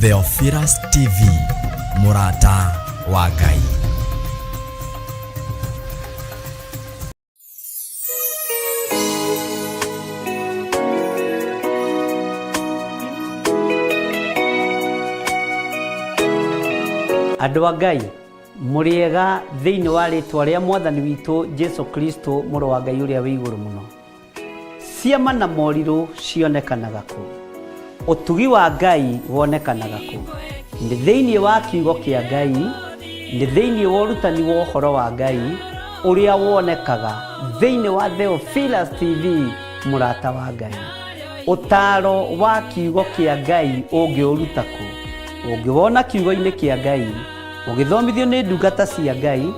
Theophilus TV, mũrata wa Ngai. Andũ a Ngai, mũrĩega thĩinĩ wa rĩtwa rĩa Mwathani witũ Jesu Kristo, mũrũ wa Ngai ũrĩa wĩ igũrũ mũno. Ciama na morirũ cionekanaga kũ? Ũtugi wa Ngai wonekanaga kũ? Nĩ thĩinĩ wa kiugo kĩa Ngai, nĩ thĩinĩ wa ũrutani wa ũhoro wa Ngai ũrĩa wonekaga thĩinĩ wa Theophilus TV, mũrata wa Ngai. Ũtaaro wa kiugo kĩa Ngai ũngĩũruta kũ? Ũngĩwona kiugo-inĩ kĩa Ngai, ũgĩthomithio nĩ ndungata cia Ngai,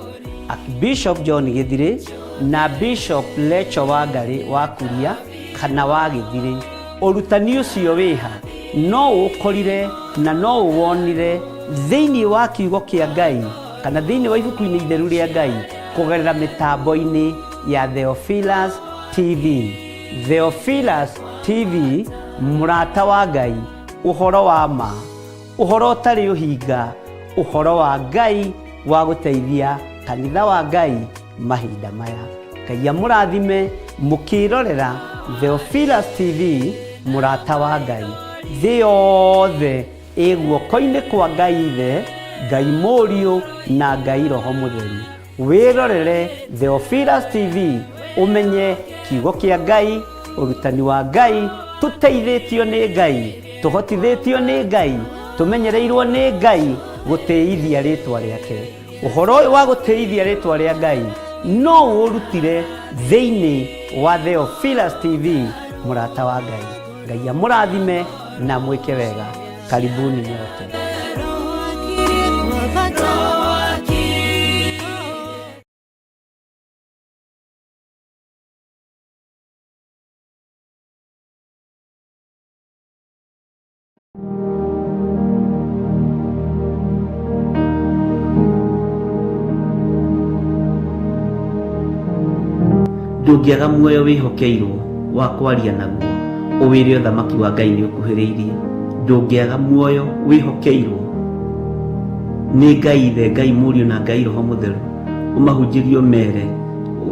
Archbishop John Gĩthirĩ na Bishop Lecho Wangarĩ wa Kuria kana wa Gĩthirĩ. Ũrutani ũcio wĩha? No ũũkorire na no ũwonire thĩinĩ wa kiugo kĩa Ngai kana thĩinĩ wa ibuku-inĩ itheru rĩa Ngai kũgerera mĩtambo-inĩ ya Theophilus TV. Theophilus TV, mũrata wa Ngai, ũhoro wa ma, ũhoro ũtarĩ ũhinga, ũhoro wa Ngai wa gũteithia kanitha wa Ngai mahinda maya. Ngai amũrathime mũkĩrorera Theophilus TV, mũrata wa Ngai. Thĩ yothe ĩ guoko-inĩ kwa Ngai Ithe, Ngai Mũriũ na Ngai Roho Mũtheru. Wĩrorere Theophilus TV ũmenye kiugo kĩa Ngai, ũrutani wa Ngai, tũteithĩtio nĩ Ngai, tũhotithĩtio nĩ Ngai, tũmenyereirwo nĩ Ngai gũtĩithia rĩtwa rĩake. Ũhoro ũyũ wa gũtĩithia rĩtwa rĩa Ngai no ũũrutire thĩinĩ wa Theophilus TV, mũrata wa Ngai. Ngai amũrathime na mwĩke wega. Karibuni nyote. Ndũngĩaga muoyo wĩhokeirwo wa kwaria naguo ũwĩre ũthamaki wa Ngai nĩ ũkuhĩrĩirie. Ndũngĩaga muoyo wĩhokeirwo nĩ Ngai Ithe, Ngai Mũriũ na Ngai Roho Mũtheru ũmahunjĩrie ũmere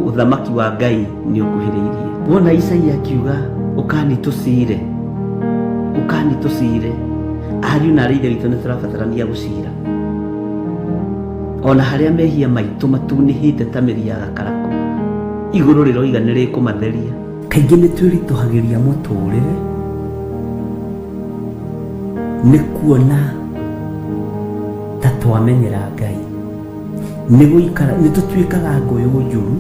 ũthamaki wa Ngai nĩ ũkuhĩrĩirie. Wona Isaia akiuga ũkani tũcire, ũkani tũcire, ariũ na arĩ ithe witũ nĩ tũrabatarania gũcira. Ona harĩa mehia maitũ matunĩhĩte ta mĩri ya gakarakũ, igũrũ rĩroiga nĩ rĩkũmatheria. Kaingĩ nĩ twĩritũhagĩria mũtũrĩre nĩ kuona ta twamenyera Ngai. Nĩ gũikara, nĩ tũtuĩkaga ngũyũ njũru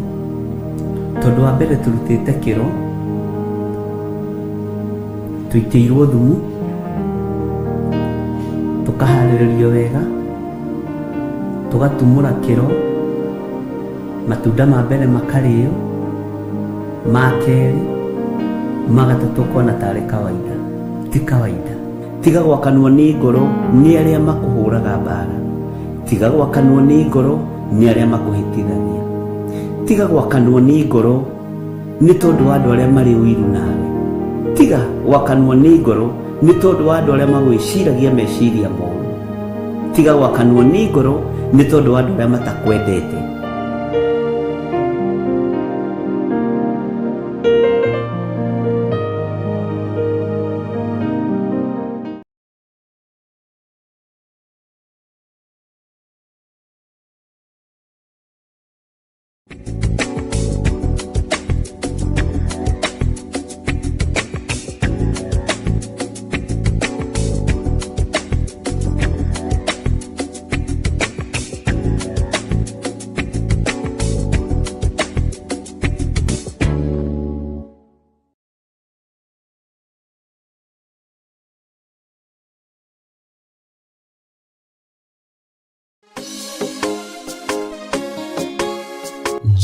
tondũ wa mbere tũrutĩte kĩro, tũitĩirwo thumu, tũkaharĩrĩrio wega, tũgatumũra kĩro, matunda ma mbere makarĩo, ma kerĩ, ma gatatũ ũkona tarĩ kawaida. Ti kawaida. Tiga gwakanwo nĩ ngoro nĩ arĩa makũhũraga mbara. Tiga gwakanwo nĩ ngoro nĩ arĩa makũhĩtithagia. Tiga gwakanwo nĩ ngoro nĩ tondũ wa andũ arĩa marĩ ũiru nawe. Tiga gwakanwo nĩ ngoro nĩ tondũ wa andũ arĩa magwĩciragia meciria moru. Tiga gwakanwo nĩ ngoro nĩ tondũ wa andũ arĩa matakwendete.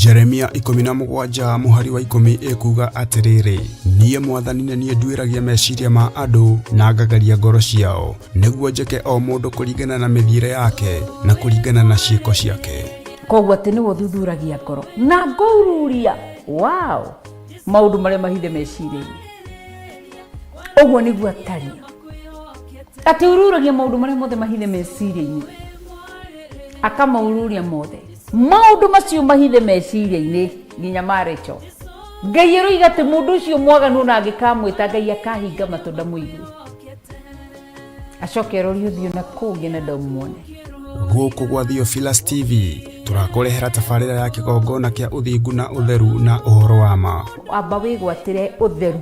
Jeremia 17 mũhari wa 10 ĩkuuga atĩrĩrĩ, niĩ mwathani nĩ niĩ nduĩragia meciria ma andũ na ngagaria ngoro ciao, nĩguo njĩke o mũndũ kũringana na mĩthiĩre yake na kũringana na ciĩko ciake. Koguo atĩ nĩwe ũthuthuragia ngoro na ngaururia wow maũndũ marĩa mahithe meciria-inĩ. Ũguo nĩguo atariĩ. Atĩ ururagia maũndũ marĩa mothe mahithe meciria-inĩ, akamaururia mothe maũndũ macio mahithe meciria-inĩ nginya ma Rachel. Ngai aroiga atĩ mũndũ ũcio mwaganu ona angĩkamwĩta, Ngai akahinga matũ ndamũigue, acoke arorie ũthiũ na kũngĩ na ndamuone. Gũkũ gwa Theophilus TV tũrakũrehera tabarĩra ya kĩgongona kĩa ũthingu na ũtheru na ũhoro wa ma. Amba wĩgwatĩre ũtheru,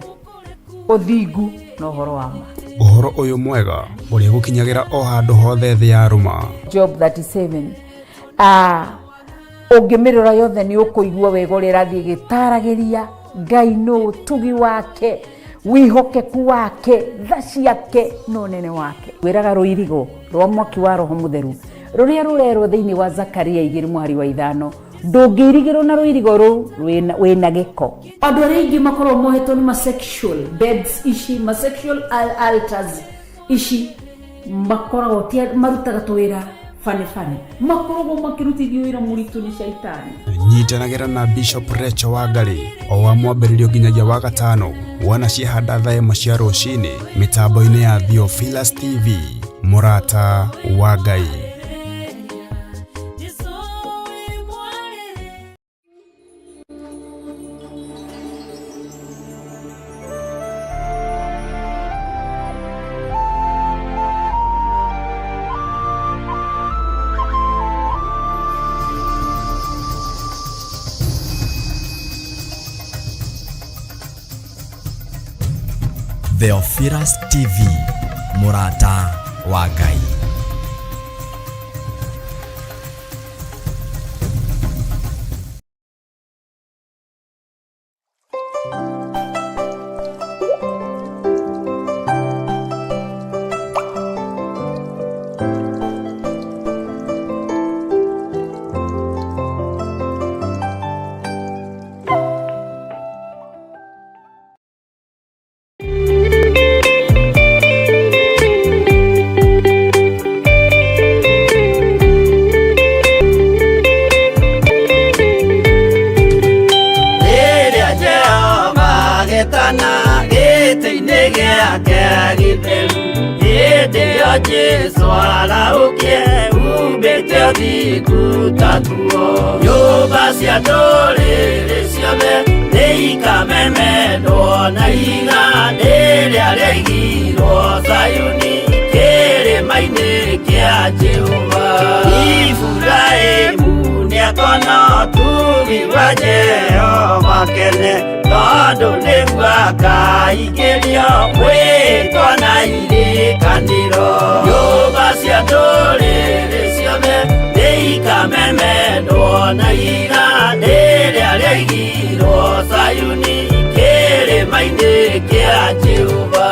ũthingu na ũhoro wa ma. Ũhoro ũyũ mwega ũrĩgũkinyagĩra o handũ hothe thĩ ya rũma. Job 37, ũngĩmĩrora yothe nĩ ũkũigua wega ũrĩa ĩrathiĩ ĩgĩtaragĩria Ngai nũ, ũtugi wake, wĩhokeku wake, tha ciake na ũnene wake. Wĩraga rũirigo rwa mwaki wa Roho Mũtheru rũrĩa rũrerwo thĩinĩ wa Zakaria 2 mũhari wa 5, ndũngĩirigĩrwo na rũirigo rũu wĩna gĩko. Andũ arĩa aingĩ makoragwo mohetwo nĩ ma sexual beds ici, ma sexual altars ici, makoragwo ti marutaga tũwĩra bane bane, makoragwo makĩrutithio wĩra mũritũ nĩ caitani. Nyitanagĩra na Bishop Rachel Wangari o wa mwambĩrĩrio nginyagia wa gatano wana ciahanda thaa 1 cia rũcinĩ mĩtambo-inĩ ya Theophilus TV, mũrata wa Ngai. Theophilus TV, mũrata wa Ngai. Rĩrĩa Jehova agetana gĩtĩ-inĩ gĩake gĩtheru, hĩndĩ ĩyo Jesũ arahũkie umbĩte ũthingu ta nguo. Nyũmba cia ndũrĩrĩ ciothe nĩikamemendwo na ihiga rĩrĩa rĩaigirwo Zayuni kĩrĩma-inĩ kĩa Jehova. Iburahĩmu nĩakona ũtugi wa Jehova kene, tondũ nĩguo akaingĩrio mwĩtwa na irĩkanĩro. Nyũmba cia ndũrĩrĩ ciothe nĩikamemendwo na ihiga rĩrĩa rĩaigirwo Zayuni kĩrĩma-inĩ kĩa Jehova.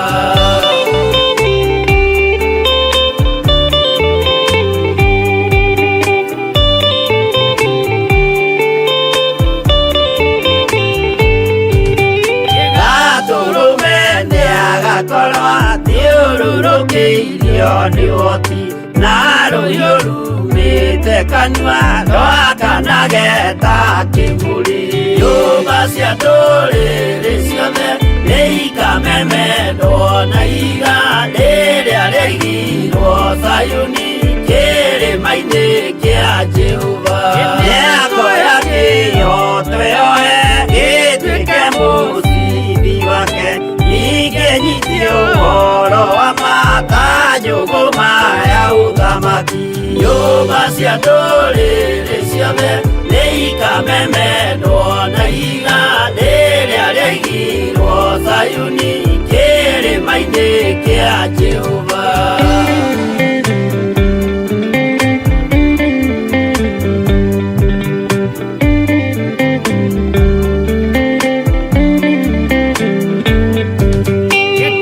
Gatũrũme nĩagakorwo athiũrũrũkĩirio nĩ ũhoti, na rũhiũ rumĩte kanua rwakanage ta kĩmũrĩ. Nyũmba cia ndũrĩrĩ ciothe nĩikamemendwo na ihiga rĩrĩa rĩaigirwo Zayuni kĩrĩma-inĩ kĩa Jehova. Nĩakoya kĩhooto yoe gĩtuĩke mũcibi wake, ningĩ nyite ũhoro wa ma ta njũgũma ya ũthamaki. Nyũmba cia ndũrĩrĩ ciothe nĩikamemendwo na ihiga rĩrĩa rĩaigirwo Zayuni kĩrĩma-inĩ kĩa Jehova.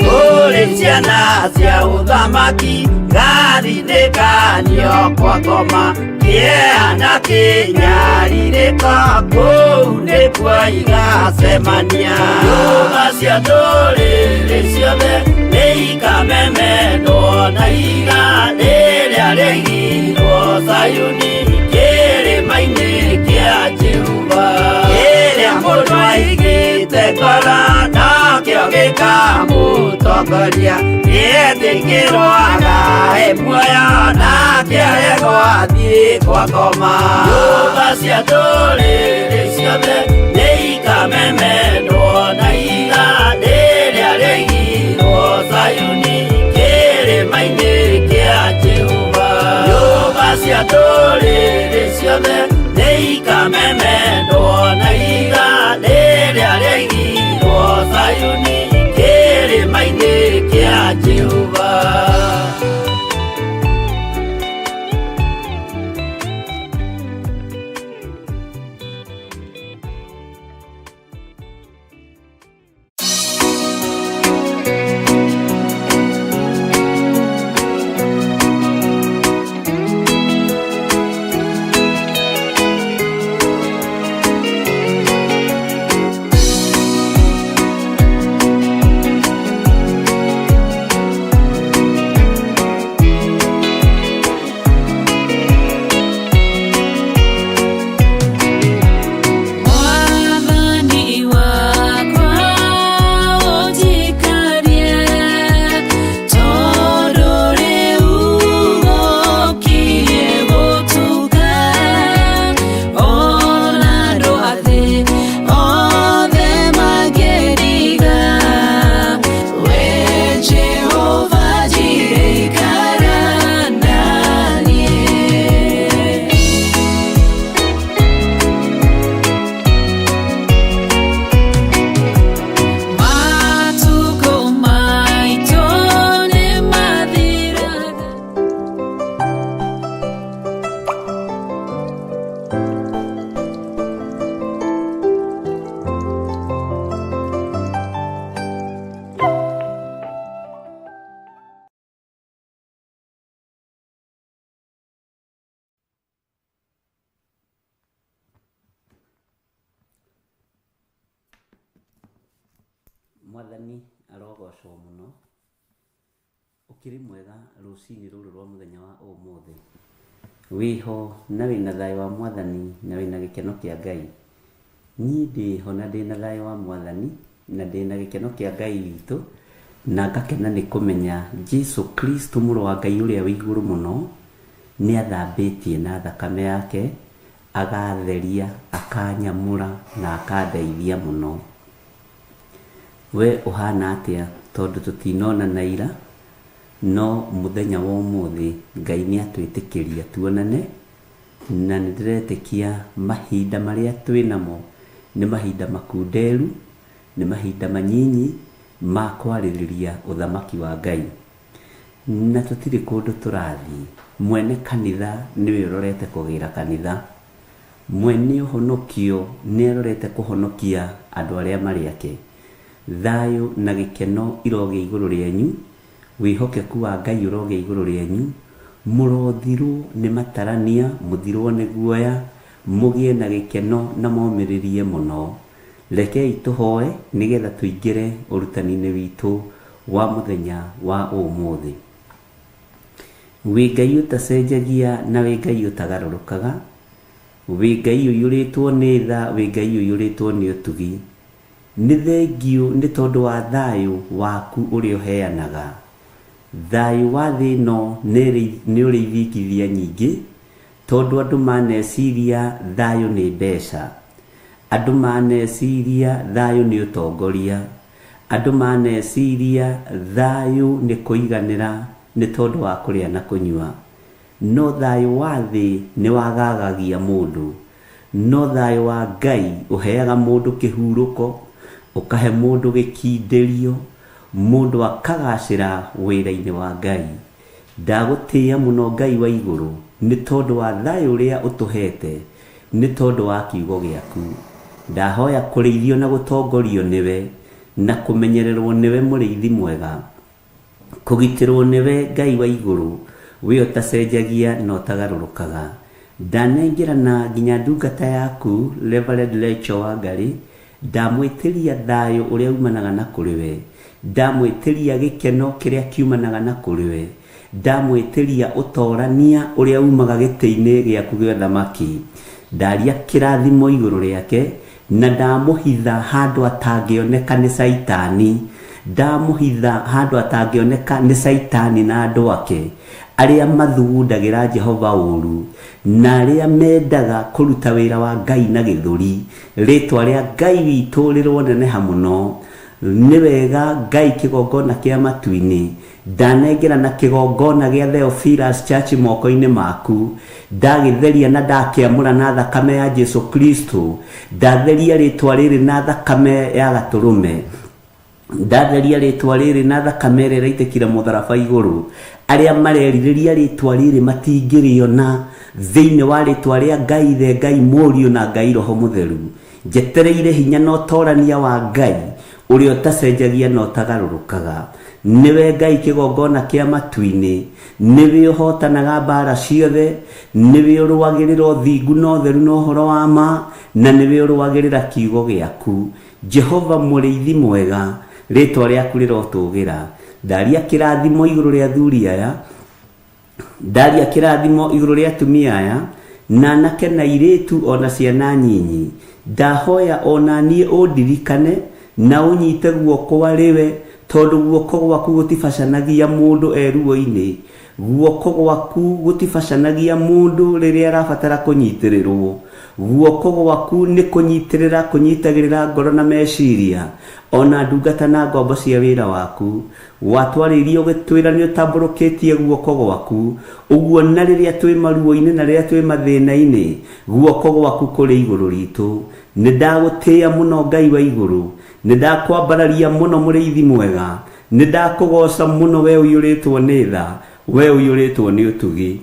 Kũrĩ ciana cia ũthamaki gathinĩkanio kwa ngoma, kĩeha na kĩnyarirĩko kũu nĩkuo igacemania. Nyũmba cia ndũrĩrĩ ciothe nĩikamemendwo na ihiga rĩrĩa rĩaigirwo Zayuni kĩrĩma-inĩ kĩa Jehova. Kĩrĩa mũndũ aigĩte ngoro nokĩo Nakĩo gĩkamũtongoria Nĩetĩkĩrwo agae muoyo Nake aregwo athiĩ kwa ngoma Nyũmba cia ndũrĩrĩ ciothe Nĩikamemendwo na ihiga Rĩrĩa rĩaigirwo Zayuni Kĩrĩma-inĩ kĩa Jehova Nyũmba cia ndũrĩrĩ ciothe Nĩikamemendwo na ihiga Rĩrĩa rĩaigirwo Zayuni Kĩrĩma-inĩ kĩa Jehova Mwathani wakwa ũnjikarie, tondũ rĩu gũkirie gũtuka. Ona andũ a thĩ othe mangĩriga, we Jehova Jireh ikara na niĩ. Matukũ maitũ nĩmathiraga. Mwathani arogocwo mũno. Ũkĩrĩ mwega rũcinĩ rũrũ rwa mũthenya wa ũmũthĩ. Wĩho na wĩna thayũ wa Mwathani na wĩna gĩkeno kĩa Ngai. Niĩ ndĩho na ndĩna thayũ wa Mwathani na ndĩna gĩkeno kĩa Ngai witũ na ngakena nĩ kũmenya Jesu Kristo mũrũ wa Ngai ũrĩa wĩ igũrũ mũno nĩ athambĩtie na thakame yake, agatheria, akanyamũra na akandeithia mũno. We ũhana atĩa tondũ tũtinonana ira, no mũthenya wa ũmũthĩ Ngai nĩ atwĩtĩkĩria tuonane, na nĩ ndĩretĩkia mahinda marĩa twĩ namo nĩ mahinda makunderu, nĩ mahinda manyinyi ma kwarĩrĩria ũthamaki wa Ngai. Na tũtirĩ kũndũ tũrathiĩ. Mwene kanitha nĩwe ũrorete kũgĩra kanitha. Mwene ũhonokio nĩ arorete kũhonokia andũ arĩa marĩ ake. Thayũ na gĩkeno irogĩa igũrũ rĩanyu, wĩhokeku wa Ngai ũrogĩa igũrũ rĩanyu, mũrothirwo nĩ matarania, mũthirwo nĩ guoya, mũgĩe na gĩkeno na momĩrĩrie mũno. Rekei tũhoe nĩgetha tũingĩre ũrutani-inĩ witũ wa mũthenya wa ũmũthĩ. Wĩ Ngai ũtacenjagia na wĩ Ngai ũtagarũrũkaga, wĩ Ngai ũiyũrĩtwo nĩ tha, wĩ Ngai ũiyũrĩtwo nĩ ũtugi. Nĩ thengiũ nĩ tondũ wa thayũ waku ũrĩa ũheanaga. Thayũ wa thĩ ĩno nĩ ũrĩ ithingithia nyingĩ, tondũ andũ maneciria thayũ nĩ mbeca. Andũ maneciria thayũ nĩ ũtongoria. Andũ maneciria thayũ nĩ kũiganĩra nĩ tondũ wa kũrĩa na kũnyua. No thayũ wa thĩ nĩ wagagagia mũndũ. No thayũ wa Ngai ũheaga mũndũ kĩhurũko, ũkahe mũndũ gĩkindĩrio, mũndũ akagacĩra wĩra-inĩ wa Ngai. Ndagũtĩĩa mũno Ngai wa igũrũ nĩ tondũ wa thayũ ũrĩa ũtũhete, nĩ tondũ wa kiugo gĩaku. Ndahoya kũrĩithio na gũtongorio nĩwe, na kũmenyererwo nĩwe mũrĩithi mwega. Kũgitĩrwo nĩwe Ngai wa igũrũ, we ũtacenjagia na ũtagarũrũkaga. Ndanengerana nginya ndungata yaku Reverend Rachel Wangari, ndamwĩtĩria thayũ ũrĩa umanaga na kũrĩ we, ndamwĩtĩria gĩkeno kĩrĩa kiumanaga na kũrĩ we, ndamwĩtĩria ũtorania ũrĩa umaga gĩtĩ-inĩ gĩaku gĩa ũthamaki. Ndaria kĩrathimo igũrũ rĩake, Na ndamũhitha handũ atangĩoneka nĩ Caitani, ndamũhitha handũ atangĩoneka nĩ Caitani na andũ ake, arĩa mathugundagĩra Jehova ũũru, na arĩa mendaga kũruta wĩra wa Ngai na gĩthũri. Rĩĩtwa rĩa Ngai witũ rĩroneneha mũno. Nĩ wega Ngai kĩgongona kĩa matu-inĩ, Ndanengera na kĩgongona gĩa Theophilus Church moko-inĩ maku. Ndagĩtheria na ndakĩamũra na thakame ya Jesu Kristo. Ndatheria rĩtwa rĩrĩ na thakame ya gatũrũme. Ndatheria rĩtwa rĩrĩ na thakame ĩrĩa ĩraitĩkire mũtharaba igũrũ. Arĩa marerirĩria rĩtwa rĩrĩ matingĩrĩona thĩinĩ wa rĩtwa rĩa Ngai Ithe, Ngai Mũriũ na Ngai Roho Mũtheru. Njetereire hinya na ũtorania wa Ngai ũrĩa ũtacenjagia na ũtagarũrũkaga. Nĩwe Ngai kĩgongona kĩa matu-inĩ, nĩwe ũhootanaga mbaara ciothe, nĩwe ũrũagĩrĩra ũthingu na ũtheru na ũhoro wa ma, na nĩwe ũrũagĩrĩra kiugo gĩaku. Jehova mũrĩithi mwega, rĩĩtwa rĩaku rĩrotũgĩra. Ndaria kĩrathimo igũrũ rĩa athuri aya, Ndaria kĩrathimo igũrũ rĩa atumia aya, na anake na airĩtu o na ciana nyinyi. Ndahoya o na niĩ ũndirikane na ũnyite guoko arĩ we, tondũ guoko gwaku gũtibacanagia mũndũ e ruo-inĩ, guoko gwaku gũtibacanagia mũndũ rĩrĩa arabatara kũnyitĩrĩrwo. Guoko gwaku nĩ kũnyitĩrĩra kũnyitagĩrĩra ngoro na meciria, o na ndungata na ngombo cia wĩra waku. Watwarĩirie ũgĩtwĩra nĩũtambũrũkĩtie guoko gwaku, ũguo na rĩrĩa twĩ maruo-inĩ na rĩrĩa twĩ mathĩna-inĩ, guoko gwaku kũrĩ igũrũ ritũ. Nĩndagũtĩĩa mũno Ngai wa igũrũ, nĩndakwambararia mũno Mũrĩithi mwega, nĩndakũgooca mũno wee ũiyũrĩtwo nĩ tha, wee ũiyũrĩtwo nĩ ũtugi.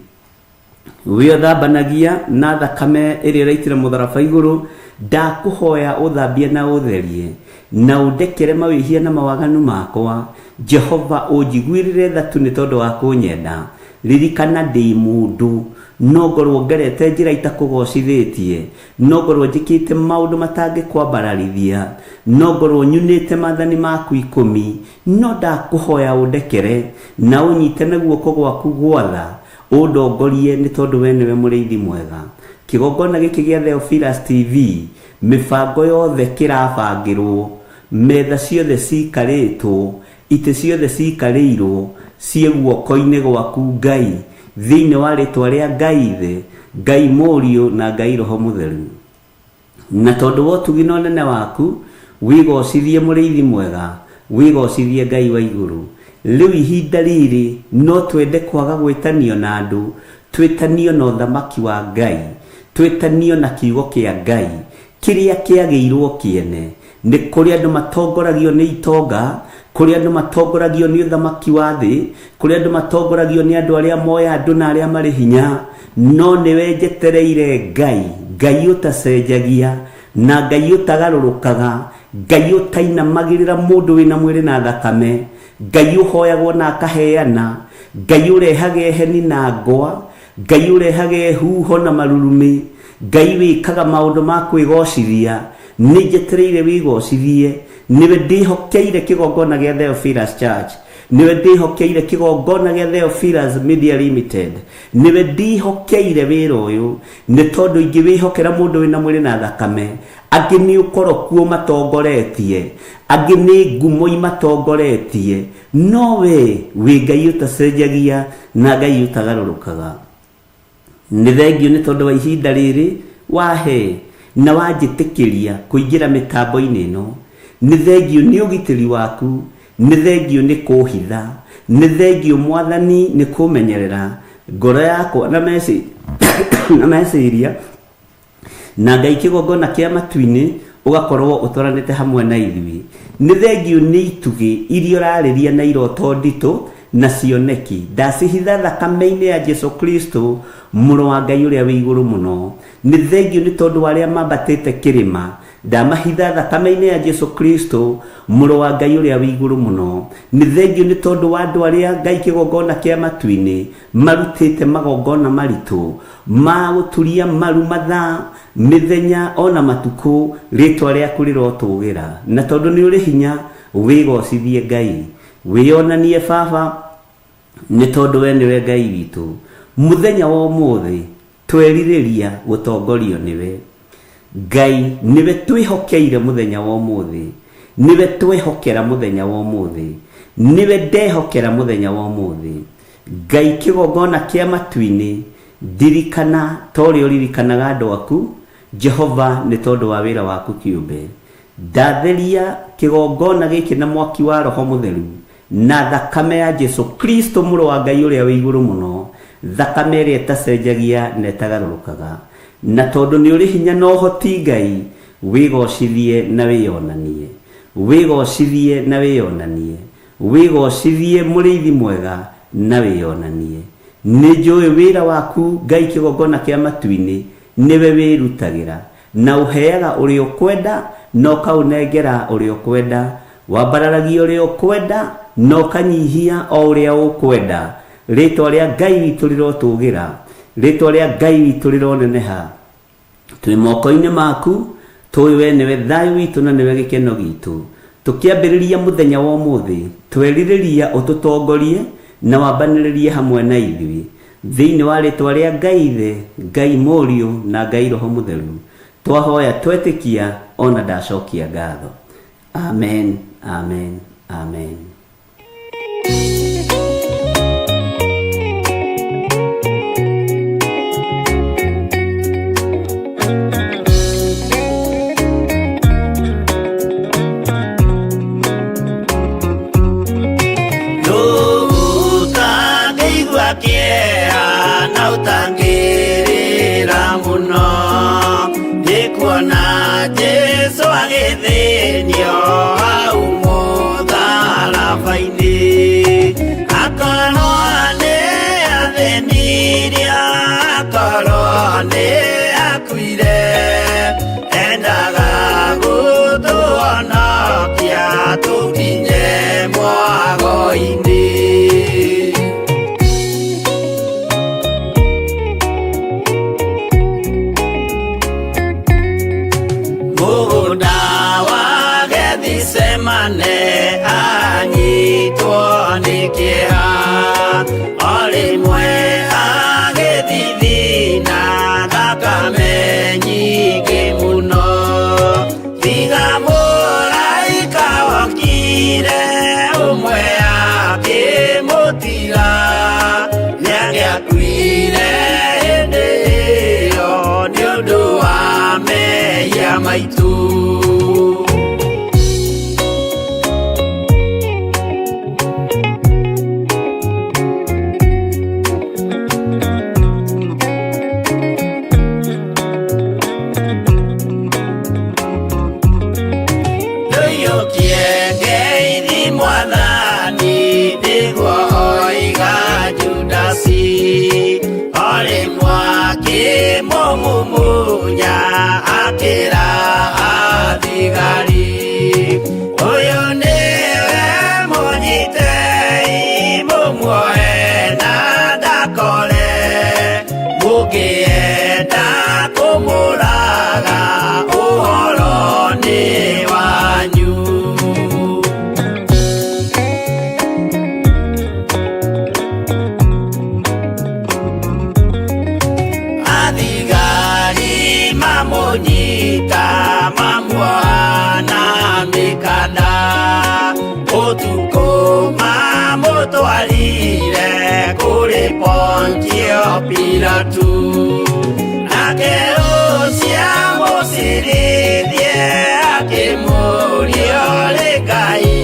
We ũthambanagia na thakame ĩrĩa ũraitire mũtharaba igũrũ, ndakũhoya ũthambie na ũtherie, na ũndekere mawĩhia na mawaganu makwa. Jehova, ũnjiguĩrĩre tha tu nĩ tondũ wa kũnyenda. Ririkana ndĩ mũndũ, no ngorwo ngerete njĩra itakũgocithĩtie, no ngorwo njĩkĩte maũndũ matangĩkwambararithia, no ngorwo nyunĩte maathani maku ikũmi, no ndakũhoya ũndekere, na ũnyite na guoko gwaku gwa tha, Ũndongorie nĩ tondũ we nĩwe mũrĩithi mwega. Kĩgongona gĩkĩ gĩa Theophilus TV, mĩbango yothe kĩrabangĩrwo, metha ciothe cikarĩtwo, itĩ ciothe cikarĩirwo, ciĩ guoko-inĩ gwaku Ngai, thĩinĩ wa rĩtwa rĩa Ngai Ithe, Ngai Mũriũ na Ngai Roho Mũtheru. Na tondũ wa ũtugi na ũnene waku, wĩgoocithie Mũrĩithi mwega, wĩgoocithie Ngai wa igũrũ. Rĩu ihinda rĩrĩ no twende kwaga gwĩtanio na andũ, twĩtanio na ũthamaki wa Ngai, twĩtanio na kiugo kĩa Ngai, kĩrĩa kĩagĩirwo kĩene. Nĩ kũrĩ andũ matongoragio nĩ itonga, kũrĩ andũ matongoragio nĩ ũthamaki wa thĩ, kũrĩ andũ matongoragio nĩ andũ arĩa moĩ andũ na arĩa marĩ hinya, no nĩwe njetereire Ngai, Ngai ũtacenjagia, na Ngai ũtagarũrũkaga, Ngai ũtainamagĩrĩra mũndũ wĩna mwĩrĩ na thakame, Ngai ũhoyagwo na akaheana, Ngai ũrehage heni na ngwa, Ngai ũrehage huho na marurumĩ, Ngai wĩkaga maũndũ ma kwĩgocithia, nĩ njetereire wĩgocithie, nĩwe ndĩhokeire kĩgongona gĩa Theophilus Church, nĩwe ndĩhokeire kĩgongona gĩa Theophilus Media Limited, nĩwe ndĩhokeire wĩra ũyũ, nĩ tondũ ingĩwĩhokera mũndũ wĩna mwĩrĩ na thakame, angĩ nĩ ũkoroku ũmatongoretie, angĩ nĩ ngumo imatongoretie, No wee wĩ Ngai ũtacenjagia na Ngai ũtagarũrũkaga. Nĩ thengiũ nĩ tondũ wa ihinda rĩrĩ wahe na wanjĩtĩkĩria kũingĩra mĩtambo-inĩ ĩno. Nĩ thengiũ nĩ ũgitĩri waku, nĩ thengiũ nĩ kũhitha, nĩ thengiũ Mwathani nĩ kũmenyerera ngoro yakwa na na meciria Na Ngai kĩgongona kĩa matu-inĩ ũgakorwo ũtwaranĩte hamwe na ithuĩ. Nĩ thengiũ nĩ itugĩ iria ũrarĩria na iroto nditũ na cioneki. Ndacihitha thakame-inĩ ya Jesu Kristo, Mũrũ wa Ngai ũrĩa wĩ igũrũ mũno. Nĩ thengiũ nĩ tondũ wa arĩa mambatĩte kĩrĩma. Ndamahitha thakame-inĩ ya Jesu Kristo, Mũrũ wa Ngai ũrĩa wĩ igũrũ mũno. Nĩ thengiũ nĩ tondũ wa andũ arĩa Ngai kĩgongona kĩa matu-inĩ marutĩte magongona maritũ ma gũturia maru mathaa, mĩthenya o na matukũ, rĩĩtwa rĩaku rĩrotũgĩra. Na tondũ nĩ ũrĩ hinya, wĩgocithie Ngai. Wĩyonanie Baba, nĩ tondũ we nĩwe Ngai witũ. Mũthenya wa ũmũthĩ, twerirĩria gũtongorio nĩwe. Ngai nĩwe twĩhokeire mũthenya wa ũmũthĩ, nĩwe twehokera mũthenya wa ũmũthĩ, nĩwe ndehokera mũthenya wa ũmũthĩ. Ngai kĩgongona kĩa matu-inĩ, ndirikana ta ũrĩa ũririkanaga andũ aku, Jehova, nĩ tondũ wa wĩra waku kĩũmbe. Ndatheria kĩgongona gĩkĩ na mwaki wa Roho Mũtheru, na thakame ya Jesu Kristo mũrũ wa Ngai ũrĩa wĩ igũrũ mũno, thakame ĩrĩa ĩtacenjagia na ĩtagarũrũkaga. Na tondũ nĩ ũrĩ hinya na ũhoti Ngai, wĩgocithie na wĩyonanie. Wĩgocithie na wĩyonanie. Wĩgocithie mũrĩithi mwega na wĩyonanie. Nĩ njũĩ wĩra waku Ngai kĩgongona kĩa matu-inĩ, nĩwe wĩrutagĩra, na ũheaga ũrĩa ũkwenda na ũkaũnengera ũrĩa ũkwenda, wambararagia ũrĩa ũkwenda na ũkanyihia o ũrĩa ũkwenda. Rĩtwa rĩa Ngai witũ rĩrotũgĩra, rĩtwa rĩa Ngai witũ rĩroneneha. Twĩ moko-inĩ maku, tũĩ we nĩwe thayũ witũ na nĩwe gĩkeno gitũ. Tũkĩambĩrĩria mũthenya wa ũmũthĩ, twerirĩria ũtũtongorie na wambanĩrĩrie hamwe na ithuĩ. Thĩinĩ wa rĩtwa rĩa Ngai Ithe, Ngai Mũriũ na Ngai Roho Mũtheru, twahoya twetĩkia ona ndacokia ngatho. Amen, amen, amen. Ũtangĩigua kĩeha na ũtangĩrĩra mũno, nĩ kuona Jesũ agĩthĩnio hau mũtharaba-inĩ. Akorwo nĩ athĩnirio, akorwo nĩ akuire, endaga gũtũhonokia tũkinye mwago-inĩ. Mũgũnda wa Gethisemane anyitwo nĩ kĩeha, o rĩmwe agĩthithina thakame nyingĩ mũno. Tiga mũraika wokire ũmwe akĩmũtiga, nĩangĩakuire hĩndĩ ĩyo nĩ ũndũ wa mehia maitũ. Ndũiyũkie ngeithi Mwathani, nĩguo oiga Judasi, o rĩmwe akĩmũmumunya akĩra athigari, ũyũ nĩwe mũnyitei, mũmuoe na ndakore, mũngĩenda kũmũraga ũhoro nĩ wanyu. Athigari mamũnyita mamuoha na mĩkanda, ũtukũ mamũtwarire kũrĩ Pontio Pilatu. Nake ũcio amũcirithie akĩmũũria ũrĩ Ngai,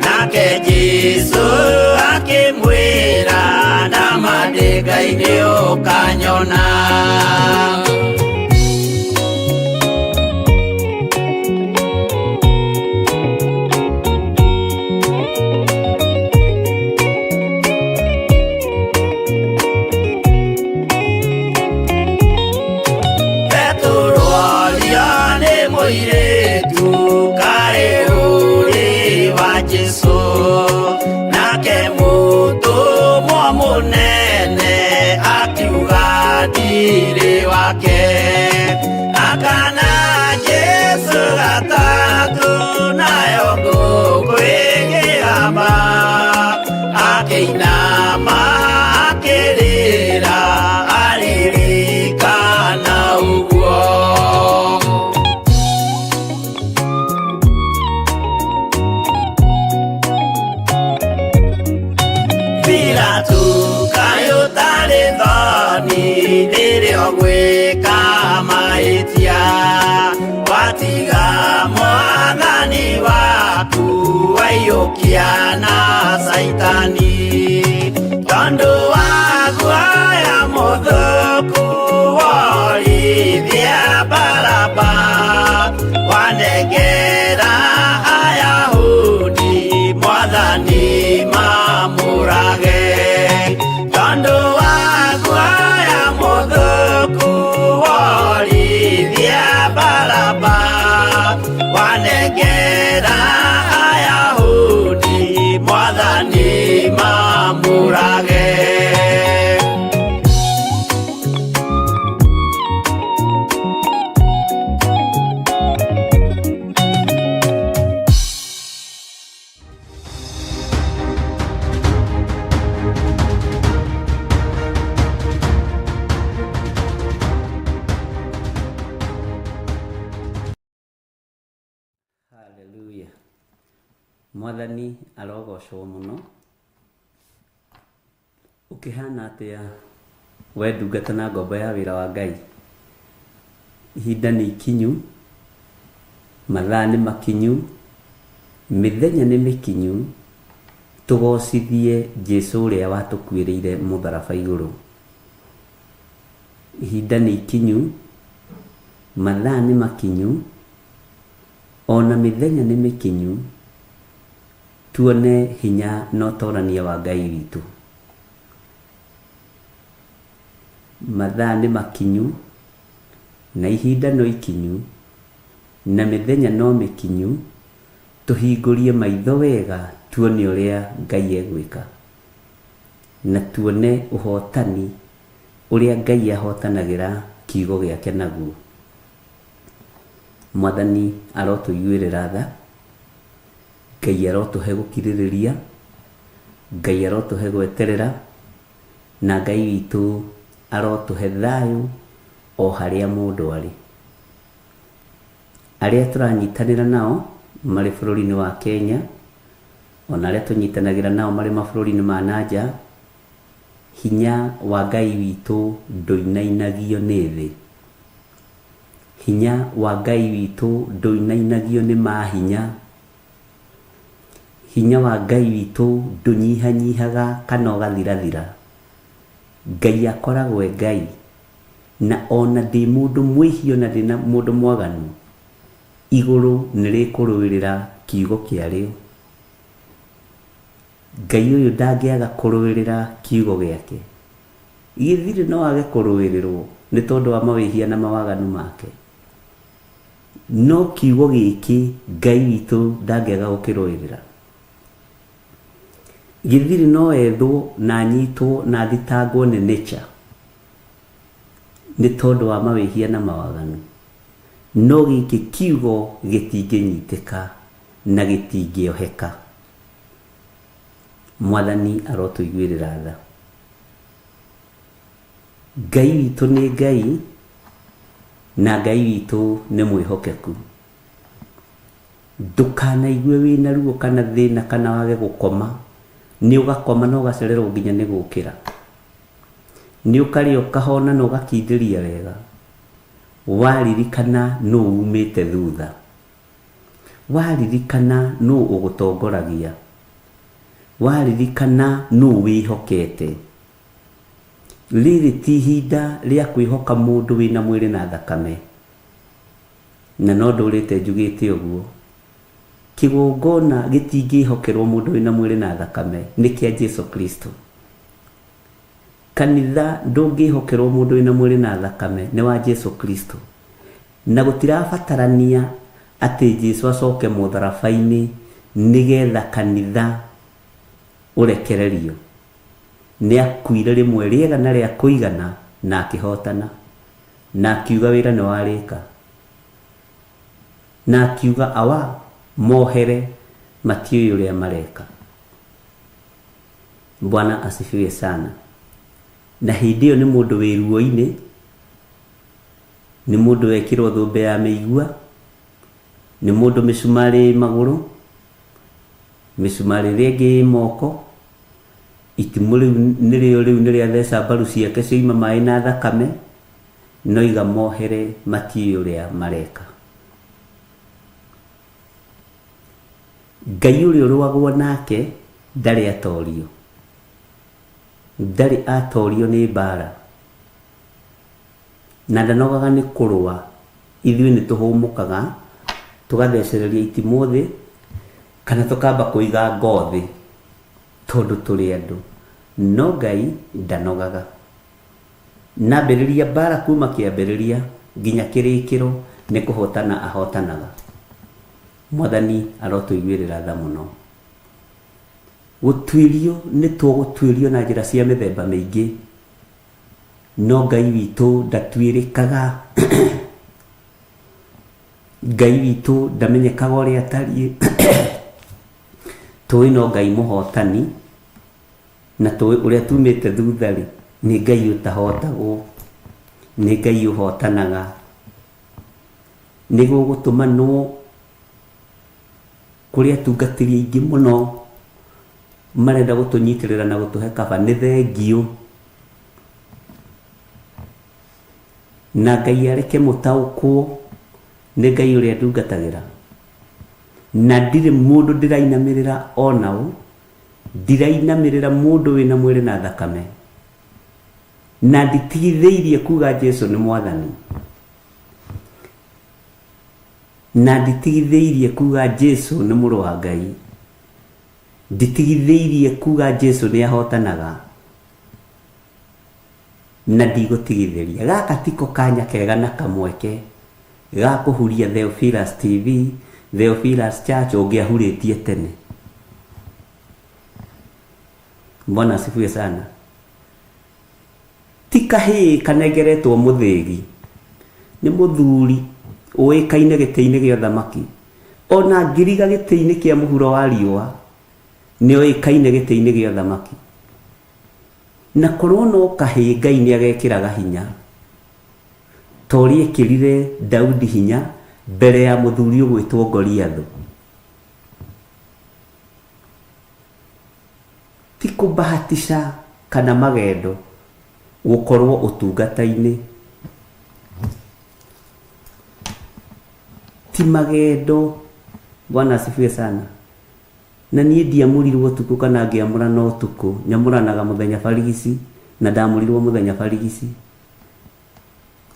nake Jesũ akĩmwĩra nama ndĩ Ngai nĩ ũkanyona. Petero orio nĩ mũirĩtu kaĩ ũrĩ wa Jesũ, nake mũtũmwo mũnene akiuga ndirĩ wake. Akana Jesũ gatatũ nayo ngũkũ ĩkĩgamba, akĩinama akĩrĩra aririkana ũguo. Wĩka mahĩtia, watiga mwathani waku, waiyũkia na Caitani. Tondũ wa guoya mũthũku worithia Baraba, wanengera Ayahudi mwathani mamũrage. Tondũ wa guoya mũthũku worithia Baraba, wanengera Ayahudi mwathani mamũrage. Haleluya. Mwathani arogocwo mũno. Ũkĩhana atĩa we ndungata na ngombo ya wĩra wa Ngai? Ihinda nĩ ikinyu, mathaa nĩ makinyu, mĩthenya nĩ mĩkinyu, tũgocithie Jesu ũrĩa watũkuĩrĩire mũtharaba igũrũ. Ihinda nĩ ikinyu, mathaa nĩ makinyu, ona mĩthenya nĩ mĩkinyu, tuone hinya na ũtorania wa Ngai witũ. Mathaa nĩ makinyu, na ihinda no ikinyu, na mĩthenya no mĩkinyu, tũhingũrie maitho wega tuone ũrĩa Ngai egwĩka, na tuone ũhotani ũrĩa Ngai ahotanagĩra kiugo gĩake naguo. Mwathani arotũiguĩrĩra tha, Ngai arotũhe gũkirĩrĩria, Ngai arotũhe gweterera, na Ngai witũ arotũhe thayũ o harĩa mũndũ arĩ. Arĩa tũranyitanĩra nao marĩ bũrũri-inĩ wa Kenya, ona arĩa tũnyitanagĩra nao marĩ mabũrũri-inĩ ma na nja, hinya wa Ngai witũ ndũinainagio nĩ thĩ. Hinya wa Ngai witũ ndũinainagio nĩ mahinya. Hinya wa Ngai witũ ndũnyihanyihaga kana ũgathirathira. Ngai akoragwo e Ngai, na ona ndĩ mũndũ mwĩhia ona ndĩ mũndũ mwaganu, igũrũ nĩ rĩkũrũĩrĩra kiugo kĩarĩo. Ngai ũyũ ndangĩaga kũrũĩrĩra kiugo gĩake. Gĩthirĩ no age kũrũĩrĩrwo nĩ tondũ wa mawĩhia na mawaganu make. No kiugo gĩkĩ Ngai witũ ndangĩaga gũkĩrũĩrĩra. Gĩthirĩ no ethwo na anyitwo na athitangwo nĩ nature nĩ tondũ wa mawĩhia na mawaganu. No gĩkĩ kiugo gĩtingĩnyitĩka na gĩtingĩoheka. Mwathani arotũiguĩrĩra tha. Ngai witũ nĩ Ngai, na Ngai witũ nĩ mwĩhokeku. Ndũkanaigue wĩna ruo kana thĩna kana wage gũkoma, nĩ ũgakoma na ũgacererwo nginya nĩ gũkĩra. Nĩ ũkarĩa ũkahona na ũgakindĩria wega, waririkana nũ umĩte thutha. Waririkana nũ ũgũtongoragia. Waririkana nũ wĩhokete. Rĩrĩ ti ihinda rĩa kwĩhoka mũndũ wĩna mwĩrĩ na thakame. Na no ndũrĩte njugĩte ũguo. Kĩgongona gĩtingĩhokerwo mũndũ wĩna mwĩrĩ na thakame, nĩ kĩa Jesu Kristo. Kanitha ndũngĩhokerwo mũndũ wĩna mwĩrĩ na thakame, nĩ wa Jesu Kristo. Na gũtirabatarania atĩ Jesu acoke mũtharaba-inĩ nĩgetha kanitha ũrekererio. Nĩ akuire rĩmwe rĩega na rĩa kũigana na akĩhotana. Na akiuga wĩra nĩ warĩka. Na akiuga awa mohere matiũĩ ũrĩa mareka. Bwana asifiwe sana. Na hĩndĩ ĩyo nĩ mũndũ wĩ ruo-inĩ, nĩ mũndũ wekĩrwo thũmbĩ ya mĩigua, nĩ mũndũ mĩcumarĩ ĩ magũrũ, mĩcumarĩ ĩrĩa ĩngĩ ĩ moko, itimũ rĩu nĩrĩo rĩu nĩrĩatheca mbaru ciake cioima maĩ na thakame, Noiga mohere matiũĩ ũrĩa mareka. Ngai ũrĩa ũrũagwo nake ndarĩ atorio. Ndarĩ atorio nĩ mbara. Na ndanogaga nĩ kũrũa. Ithuĩ nĩ tũhũmũkaga tũgathecereria itimũ thĩ kana tũkamba kũiga ngo thĩ tondũ tũrĩ andũ. No Ngai ndanogaga. Na ambĩrĩria mbara kuma kĩambĩrĩria nginya kĩrĩkĩro nĩ kũhotana ahotanaga. Mwathani arotũiguĩrĩra tha mũno. Gũtuĩrio nĩ tũgũtuĩrio na njĩra cia mĩthemba mĩingĩ, no Ngai witũ ndatuĩrĩkaga. Ngai witũ ndamenyekaga ũrĩa atariĩ. Tũĩ no Ngai mũhotani, na tũĩ ũrĩa tumĩte thutha-rĩ, nĩ Ngai ũtahotagwo, nĩ Ngai ũhotanaga. Nĩ gũgũtũmanwo kũrĩ atungatĩri aingĩ mũno marenda gũtũnyitĩrĩra na gũtũhe kaba. Nĩ thengiũ. Na Ngai areke mũtaũkwo nĩ Ngai ũrĩa ndungatagĩra. Na ndirĩ mũndũ ndĩrainamĩrĩra ona ũ, ndirainamĩrĩra mũndũ wĩna mwĩrĩ na thakame. Na nditigithĩirie kuga Jesu nĩ Mwathani. Na nditigithĩirie kuga Jesu nĩ Mũrũ wa Ngai. Nditigithĩirie kuga Jesu nĩ ahotanaga. Na ndigũtigithĩria. Gaka tiko kanya kega na kamweke ga kũhuria Theophilus TV, Theophilus Church ũngĩahurĩtie tene. Bwana asifiwe sana. Ti kahĩĩ kanengeretwo mũthĩgi, nĩ mũthuri ũĩkaine gĩtĩ-inĩ gĩa ũthamaki. O na ngiriga gĩtĩ-inĩ kĩa mũhuro wa riũa, nĩ oĩkaine gĩtĩ-inĩ gĩa ũthamaki. Na korwo no kahĩĩ Ngai nĩ agekĩraga hinya, ta ũrĩa ekĩrire Daudi hinya mbere ya mũthuri ũgwĩtwo Goliathũ. Ti kũbahatisha kana magendo gũkorwo ũtungata-inĩ. Ti magendo. Bwana asifiwe sana. Na niĩ ndiamũrirwo ũtukũ kana ngĩamũrana ũtukũ, nyamũranaga mũthenya barigici, na ndamũrirwo mũthenya barigici.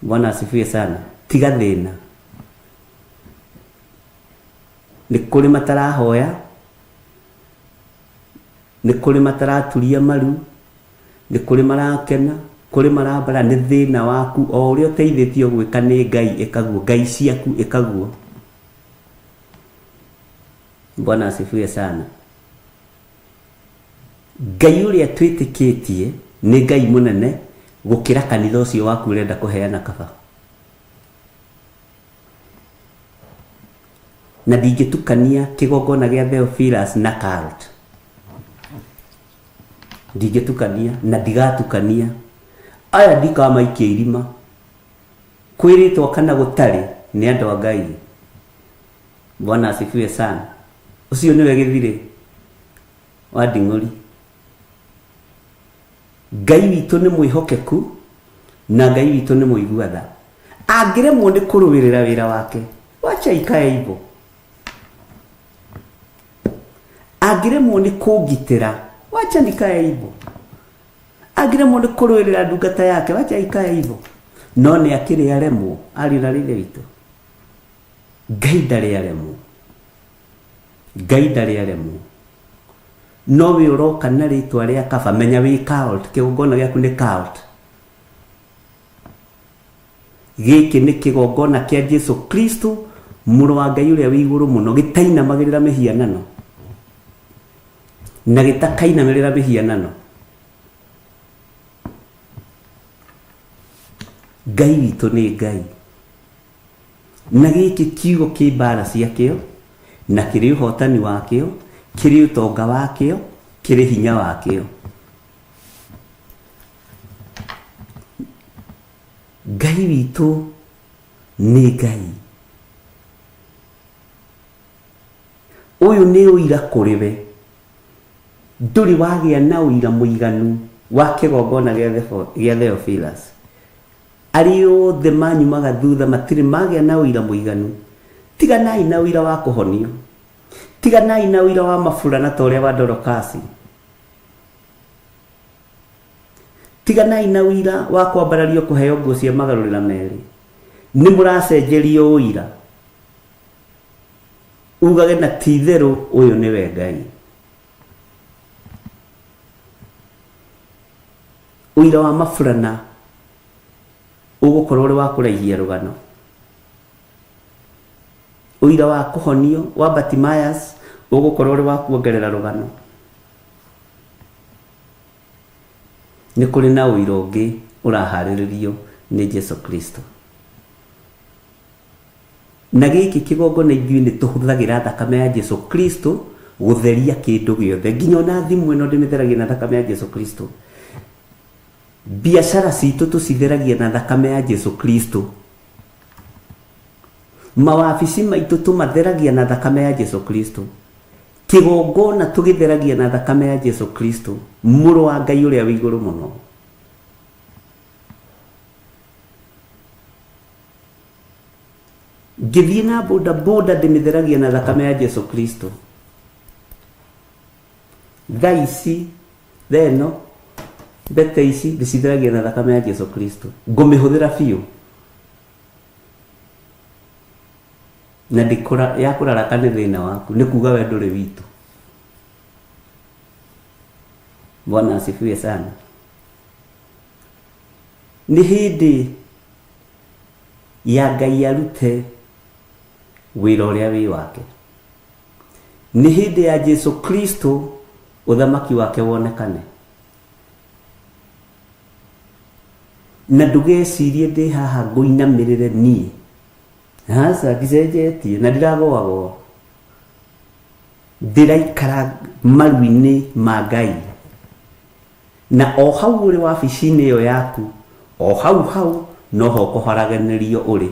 Bwana asifiwe sana. Tiga thĩna. Nĩ kũrĩ matarahoya, Nĩ kũrĩ mataraturia maru, nĩ kũrĩ marakena, kũrĩ marambara, nĩ thĩna waku, o ũrĩa ũteithĩtio gwĩka nĩ Ngai ĩkaguo, Ngai ciaku ĩkaguo. Bwana asifiwe sana. Ngai ũrĩa twĩtĩkĩtie nĩ Ngai mũnene gũkĩra kanitha ũcio waku ũrenda kũheana kaba. Na ndingĩtukania kĩgongona gĩa Theophilus na cult. Ndingĩtukania na ndigatukania. Aya ndikamaikia irima. Kwĩrĩtwo kana gũtarĩ nĩ andũ a Ngai. Bwana asifiwe sana. Ũcio nĩwe gĩthirĩ wa nding'ũri. Ngai witũ nĩ mwĩhokeku na Ngai witũ nĩ mũigua tha. Angĩremwo nĩ kũrũĩrĩra wĩra wake, wacha ikae hivyo. Angĩremwo nĩ kũngitĩra, wacha nikae hivyo. Angĩremwo nĩ kũrũĩrĩra ndungata yake, wacha ikae hivyo. No nĩ akĩrĩ aremwo, ariũ na aarĩ a Ithe witũ? Ngai ndarĩ aremwo. Ngai ndarĩ aremwo. No we ũroka na rĩtwa rĩa kaba, menya wĩ cult, kĩgongona gĩaku nĩ cult. Gĩkĩ nĩ kĩgongona kĩa Jesu Kristo, mũrũ wa Ngai ũrĩa wĩ igũrũ mũno, gĩtainamagĩrĩra mĩhianano na gĩtakainamĩrĩra mĩhianano. Ngai witũ nĩ Ngai. Na gĩkĩ kiugo kĩ mbara ciakĩo, na kĩrĩ ũhotani wakĩo, kĩrĩ ũtonga wakĩo, kĩrĩ hinya wakĩo. Ngai witũ nĩ Ngai. Ũyũ nĩ ũira kũrĩ we. Ndũrĩ wagĩa na ũira mũiganu wa kĩgongona gĩa Theophilus. Arĩa othe manyumaga thutha matirĩ magĩa na ũira mũiganu. Tiganai na ũira wa kũhonio. Tiganai na ũira wa maburana ta ũrĩa wa Dorokasi. Tiganai na ũira wa kwambarario kũheo nguo cia magarũrĩra merĩ. Nĩ mũracenjerio ũira. Ugage na ti itherũ ũyũ nĩwe Ngai. Ũira wa maburana ũgũkorwo ũrĩ wa kũraihia rũgano. Ũira wa kũhonio wa Bartimaeus ũgũkorwo ũrĩ wa kuongerera rũgano. Nĩ kũrĩ na ũira ũngĩ ũraharĩrĩrio nĩ Jesu Kristo. Na gĩkĩ kĩgongona ithuĩ nĩ tũhũthagĩra thakame ya Jesu Kristo gũtheria kĩndũ gĩothe. Nginya ona thimũ ĩno ndĩmĩtheragia na thakame ya Jesu Kristo. Biacara citũ tũcitheragia na thakame ya Jesu Kristo. Mawabici maitũ tũmatheragia na thakame ya Jesu Kristo. Kĩgongona tũgĩtheragia na thakame ya Jesu Kristo, mũrũ wa Ngai ũrĩa wĩ igũrũ mũno. Ngĩthiĩ na boda boda ndĩmĩtheragia na thakame ya Jesu Kristo. Thaa ici, thaa ĩno, mbete ici ndĩcitheragia na thakame ya Jesu Kristo. Ngũmĩhũthĩra biũ. Na ndĩkũra ya kũraraka nĩ thĩna waku, nĩ kuga we ndũrĩ witũ. Bwana asifiwe sana. Nĩ hĩndĩ ya Ngai arute wĩra ũrĩa wĩ wake. Nĩ hĩndĩ ya Jesu Kristo ũthamaki wake wonekane. Na ndũgecirie ndĩ haha ngũinamĩrĩre niĩ. Aca ndicenjetie na ndiragũagũa. Ndĩraikara maru-inĩ ma Ngai. Na o hau ũrĩ wabici-inĩ ĩyo yaku, o hau hau noho ũkũharaganĩrio ũrĩ.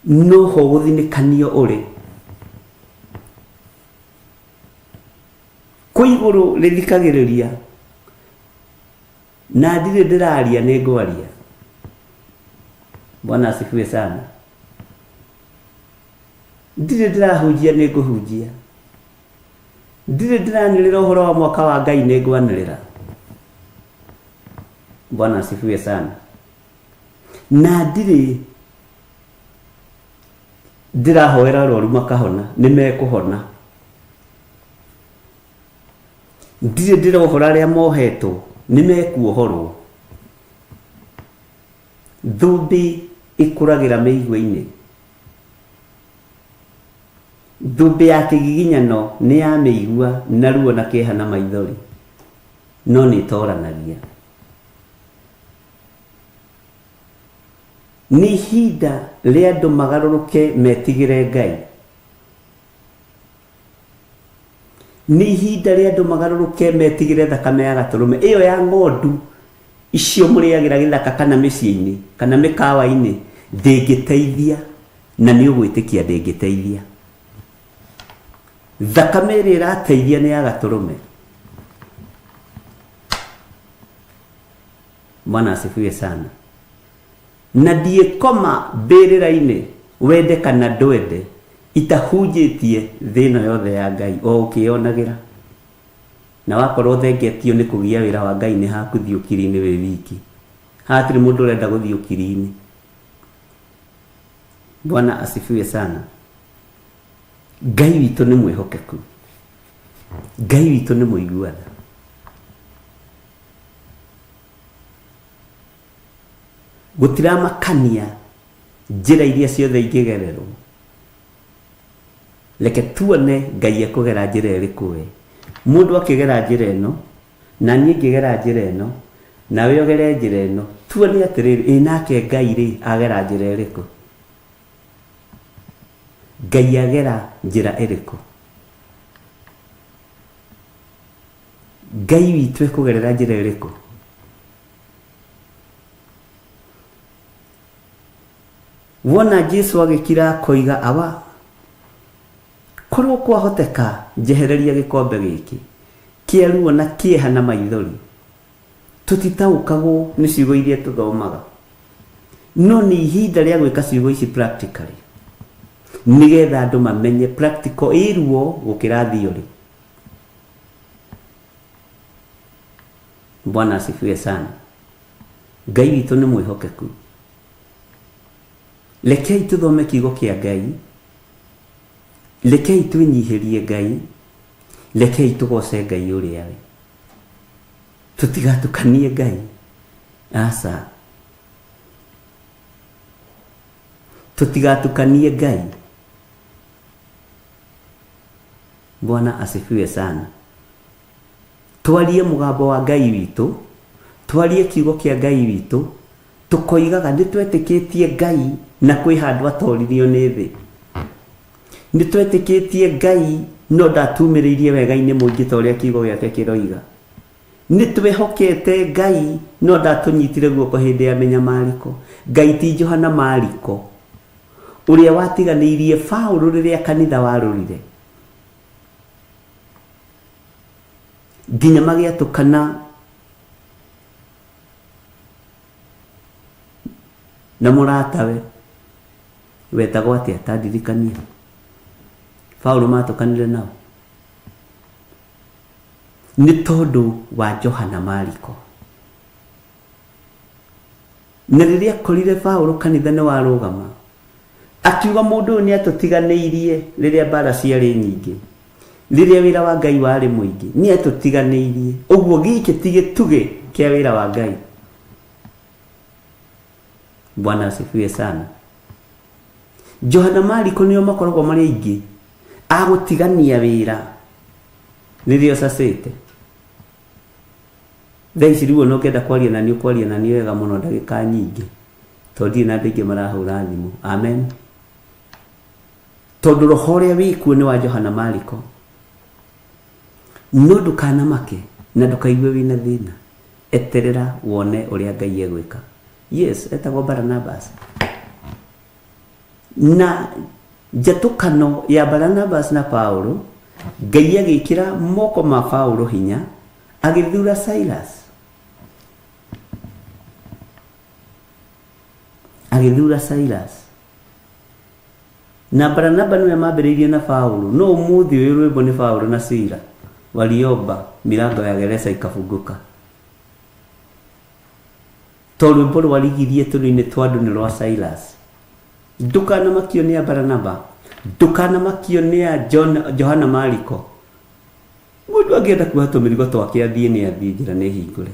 Noho ũgũthinĩkanio ũrĩ. Kwĩ igũrũ rĩthikagĩrĩria, na ndirĩ ndĩraria nĩ ngwaria. Bwana asifiwe sana. Ndirĩ ndĩrahunjia nĩ ngũhunjia. Ndirĩ ndĩranĩrĩra ũhoro wa mwaka wa Ngai nĩ ngwanĩrĩra. Bwana asifiwe sana. Na ndirĩ ndĩrahoera arwaru makahona, nĩ mekũhona. Ndirĩ ndĩrohora arĩa mohetwo, nĩ mekuohorwo. Thũmbĩ ĩkũragĩra mĩigua-inĩ. Thũmbĩ ya kĩgiginyano nĩ ya mĩigua na ruo na kĩeha na maithori, no nĩ ĩtoranagia. Nĩ ihinda rĩa andũ magarũrũke metigĩre Ngai. Nĩ ihinda rĩa andũ magarũrũke metigĩre thakame ya gatũrũme. Ĩyo ya ng'ondu icio mũrĩagĩra gĩthaka kana mĩciĩ-inĩ kana mĩkawa-inĩ ndĩngĩteithia, na nĩ ũgwĩtĩkia ndĩngĩteithia. Thakame ĩrĩa ĩrateithia nĩ ya gatũrũme. Bwana asifiwe sana. Na ndiĩkoma mbĩrĩra-inĩ wende kana ndwende itahunjĩtie thĩ ĩno yothe ya Ngai o ũkĩyonagĩra. Na wakorwo ũthengetio nĩ kũgia wĩra wa Ngai nĩ haku thiĩ ũkiri-inĩ wĩ wiki. Hatirĩ mũndũ ũrenda gũthiĩ ũkiri-inĩ. Bwana asifiwe sana. Ngai witũ nĩ mwĩhokeku. Ngai witũ nĩ mũigua tha. Gũtiramakania njĩra iria ciothe ingĩgererwo. Reke tuone Ngai ekũgera njĩra ĩrĩkũ we. Mũndũ akĩgera njĩra ĩno, na niĩ ngĩgera njĩra ĩno, nawe ũgere njĩra ĩno, tuone atĩrĩrĩ, ĩ nake Ngai rĩ, agera njĩra ĩrĩkũ? Ngai agera njĩra ĩrĩkũ? Ngai witũ ekũgerera njĩra ĩrĩkũ? Wona Jesu agĩkira akoiga, Awa, korwo kwahoteka njehereria gĩkombe gĩkĩ kĩa ruo na kĩeha na maithori, Tũtitaũkagwo nĩ ciugo iria tũthomaga, no nĩ ihinda rĩa gwĩka ciugo ici practically, nĩgetha andũ mamenye practical ĩ ruo gũkĩra theory. Bwana asifiwe sana. Ngai witũ nĩ mwĩhokeku. Rekei tũthome kiugo kĩa Ngai, rekei twĩnyihĩrie Ngai, rekei tũgoce Ngai ũrĩa we. Tũtigatukanie Ngai, aca. Tũtigatukanie Ngai. Bwana asifiwe sana. Twarie mũgambo wa Ngai witũ, twarie kiugo kĩa Ngai witũ, tũkoigaga nĩ twetĩkĩtie Ngai na kwĩ handũ atoririo nĩ thĩ. Nĩ twetĩkĩtie Ngai no ndatumĩrĩirie wega-inĩ mũingĩ ta ũrĩa kiugo gĩake kĩroiga. Nĩ twehokete Ngai no ndatũnyitire guoko hĩndĩ ya mĩnyamarĩko. Ngai ti Johana Mariko ũrĩa watiganĩirie Paũlũ rĩrĩa kanitha warũrire, nginya magĩatũkana na mũratawe wetagwo atĩa, ta ndirikania. Paũlũ matũkanire nao nĩ tondũ wa Johana Mariko. Na rĩrĩa akorire Paũlũ kanitha nĩ warũgama, akiuga mũndũ ũyũ nĩ atũtiganĩirie rĩrĩa mbara ciarĩ nyingĩ, rĩrĩa wĩra wa Ngai warĩ mũingĩ, nĩ atũtiganĩirie. Ũguo gĩkĩ ti gĩtugĩ kĩa wĩra wa Ngai. Bwana asifiwe sana. Johana Mariko nĩo makoragwo marĩ aingĩ a gũtigania wĩra rĩrĩa ũcacĩte. Thaa ici rĩu ona ũngĩenda kwaria na niĩ ũkwaria na niĩ wega mũno ndagĩka nyingĩ, tondũ ndirĩ na andũ aingĩ marahũra thimũ. Amen. Tondũ roho ũrĩa wĩkuo nĩ wa Johana Mariko. No ndũkanamake na ndũkaigue wĩna thĩna, eterera wone ũrĩa Ngai egwĩka. Yes, etagwo Barnabas. Na njatũkano ya Barnabas na Paulo, Ngai agĩkĩra moko ma Paulo hinya, agĩthura Silas. Agĩthura Silas. Na Baranaba nĩwe mambĩrĩirie na Paulo, no ũmũthĩ ũyũ rwĩmbo nĩ Paulo na Sila waliomba milango ya gereza ikafunguka. To rwĩmbo rwarigirie tũnua-inĩ twa andũ nĩ rwa Silas. Ndũkanamakio nĩ a Baranaba, ndũkanamakio nĩ a Johana Mariko. Mũndũ angĩenda kuoha tũmĩrigo twake athiĩ nĩ athiĩ, njĩra nĩ hingũre.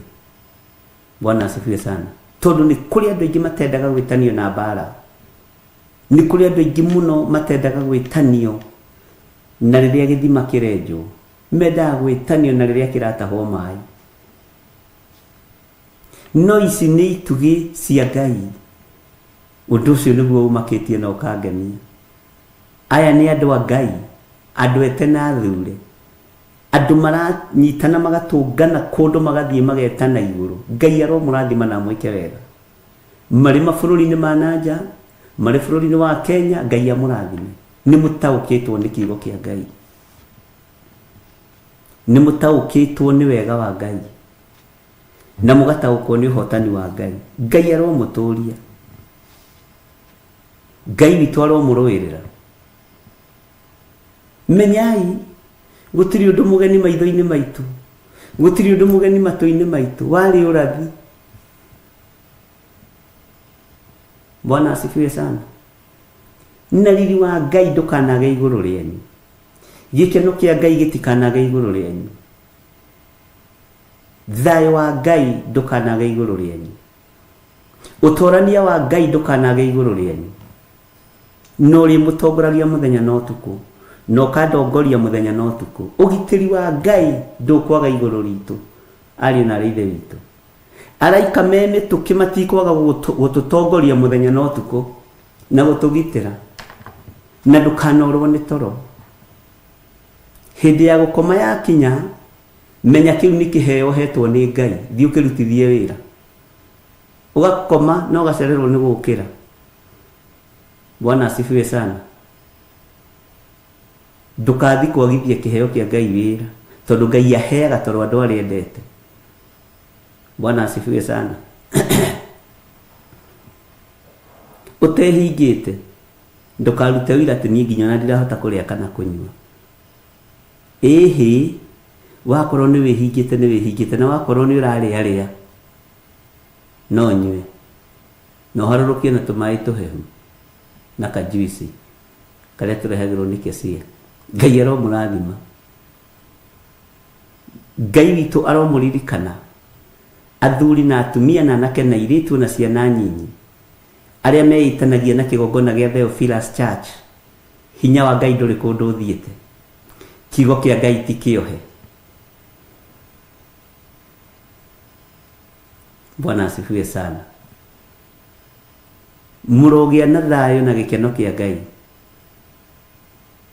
Bwana asifiwe sana. Tondũ nĩ kũrĩ andũ aingĩ matendaga gwĩtanio na mbara. Nĩ kũrĩ andũ aingĩ mũno matendaga gwĩtanio na rĩrĩa gĩthima kĩrenjwo. Mendaga gwĩtanio na rĩrĩa kĩratahwo maĩ. No ici nĩ itugĩ cia Ngai. Ũndũ ũcio nĩguo ũmakĩtie na ũkangenia. Aya nĩ andũ a Ngai, andũ ete na athure. Andũ maranyitana magatũngana kũndũ magathiĩ magetana igũrũ. Ngai aromũrathima na amwĩke wega. Marĩ mabũrũri-inĩ ma nanja, marĩ bũrũri-inĩ wa Kenya, Ngai amũrathime. Nĩ mũtaũkĩtwo nĩ kiugo kĩa Ngai. Nĩ mũtaũkĩtwo nĩ wega wa Ngai. Na mũgataũkwo nĩ ũhotani wa Ngai. Ngai aromũtũria. Ngai witũ aromũrũĩrĩra. Menyai, gũtirĩ ũndũ mũgeni maitho-inĩ maitũ, gũtirĩ ũndũ mũgeni matũ-inĩ maitũ, warĩ ũrathi. Bwana asifiwe sana. Na riri wa Ngai ndũkanage igũrũ rĩanyu, gĩkeno kĩa Ngai gĩtikanage igũrũ rĩanyu, thayũ wa Ngai ndũkanage igũrũ rĩanyu, ũtorania wa Ngai ndũkanage igũrũ rĩanyu. Na ũrĩmũtongoragia mũthenya na ũtukũ, na ũkandongoria mũthenya na ũtukũ. Ũgitĩri wa Ngai ndũkwaga igũrũ ritũ, ariũ na arĩ ithe witũ. Araika me mĩtũkĩ matikwaga gũtũtongoria mũthenya na ũtukũ na gũtũgitĩra. Na ndũkanorwo nĩ toro. Hĩndĩ ya gũkoma yakinya, menya kĩu nĩ kĩheo ũhetwo nĩ Ngai, thiĩ ũkĩrutithie wĩra. Ũgakoma na ũgacererwo nĩ gũkĩra. Bwana asifiwe sana. Ndũkathi kwagithia kĩheo kĩa Ngai wĩra, tondũ Ngai aheaga toro andũ arĩa endete. Bwana asifiwe sana. Ũtehingĩte ndũkarute ũira atĩ niĩ nginya ona ndirahota kũrĩa kana kũnyua. Ĩhĩ, wakorwo nĩ wĩhingĩte nĩ wĩhingĩte, na wakorwo nĩ ũrarĩa rĩa, no ũnyue, na ũharũrũkie na tũmaĩ tũhehu na kajuici karĩa tũrehagĩrwo nĩ Kesia. Ngai aromũrathima. Ngai witũ aromũririkana, athuri na atumia na anake na airĩtu na ciana nyinyi, arĩa meĩtanagia na kĩgongona gĩa Theophilus Church. Hinya wa Ngai ndũrĩ kũndũ ũthiĩte. Kiugo kĩa Ngai ti kĩohe. Bwana asifiwe sana. Mũrogĩa na thayũ na gĩkeno kĩa Ngai.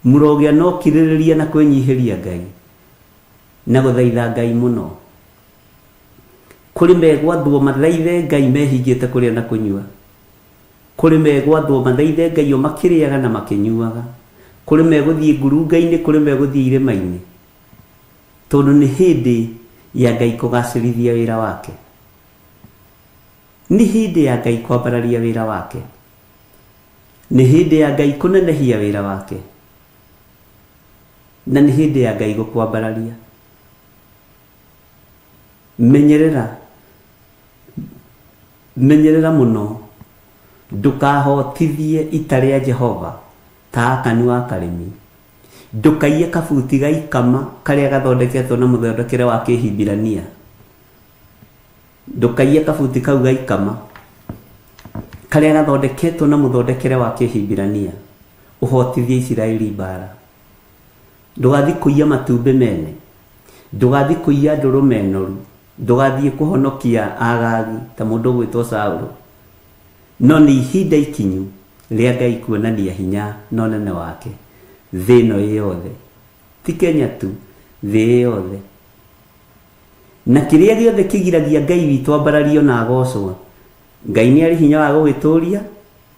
Mũrogĩa na ũkirĩrĩria na kwĩnyihĩria Ngai na gũthaitha Ngai mũno. Kũrĩ megwathwo mathaithe Ngai mehingĩte kũrĩa na kũnyua. Kũrĩ megwathwo mathaithe Ngai o makĩrĩaga na makĩnyuaga. Kũrĩ megũthiĩ ngurunga-inĩ, kũrĩ megũthiĩ irĩma-inĩ. Tondũ nĩ hĩndĩ ya Ngai kũgacĩrithia wĩra wake. Nĩ hĩndĩ ya Ngai kwambararia wĩra wake. Nĩ hĩndĩ ya Ngai kũnenehia wĩra wake. Na nĩ hĩndĩ ya Ngai gũkwambararia. Menyerera, menyerera mũno ndũkahotithie ita rĩa Jehova ta Akani wa Karimi. Ndũkaiye kabuti ga ikama karĩa gathondeketwo na mũthondekere wa Kĩhibirania. Ndũkaiye kabuti kau ga ikama karĩa gathondeketwo na mũthondekere wa Kĩhibirania ũhotithie Isiraeli mbara. Ndũgathiĩ kũiya matumbĩ mene. Ndũgathiĩ kũiya ndũrũme noru. Ndũgathiĩ kũhonokia Agagi ta mũndũ ũgwĩtwo Saũlũ. No nĩ ihinda ikinyu rĩa Ngai kuonania hinya na ũnene wake thĩ ĩno ĩ yothe. Ti Kenya tu, thĩ ĩ yothe. Na kĩrĩa gĩothe kĩgiragia Ngai witũ ambarario na agocwo, Ngai nĩ arĩ hinya wa gũgĩtũria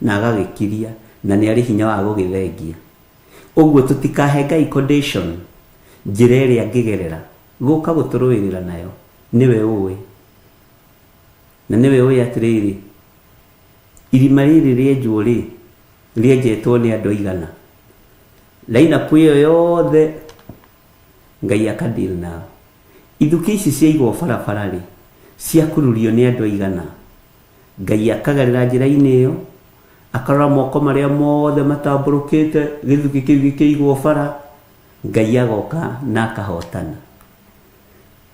na agagĩkiria, na nĩ arĩ hinya wa gũgĩthengia. Ũguo tũtikahe Ngai condition, njĩra ĩrĩa angĩgerera gũka gũtũrũĩrĩra nayo, nĩwe ũĩ. Na nĩwe ũĩ atĩrĩrĩ, irima rĩrĩ rĩenjwo rĩ, rĩenjetwo nĩ andũ aigana. Line-up ĩyo yothe Ngai aka deal nao. Ithukĩ ici ciaigwo barabara rĩ, ciakururio nĩ andũ aigana. Ngai akagerera njĩra-inĩ ĩyo, akarora moko marĩa mothe matambũrũkĩte gĩthukĩ kĩu gĩkĩigwo bara, Ngai agoka na akahotana.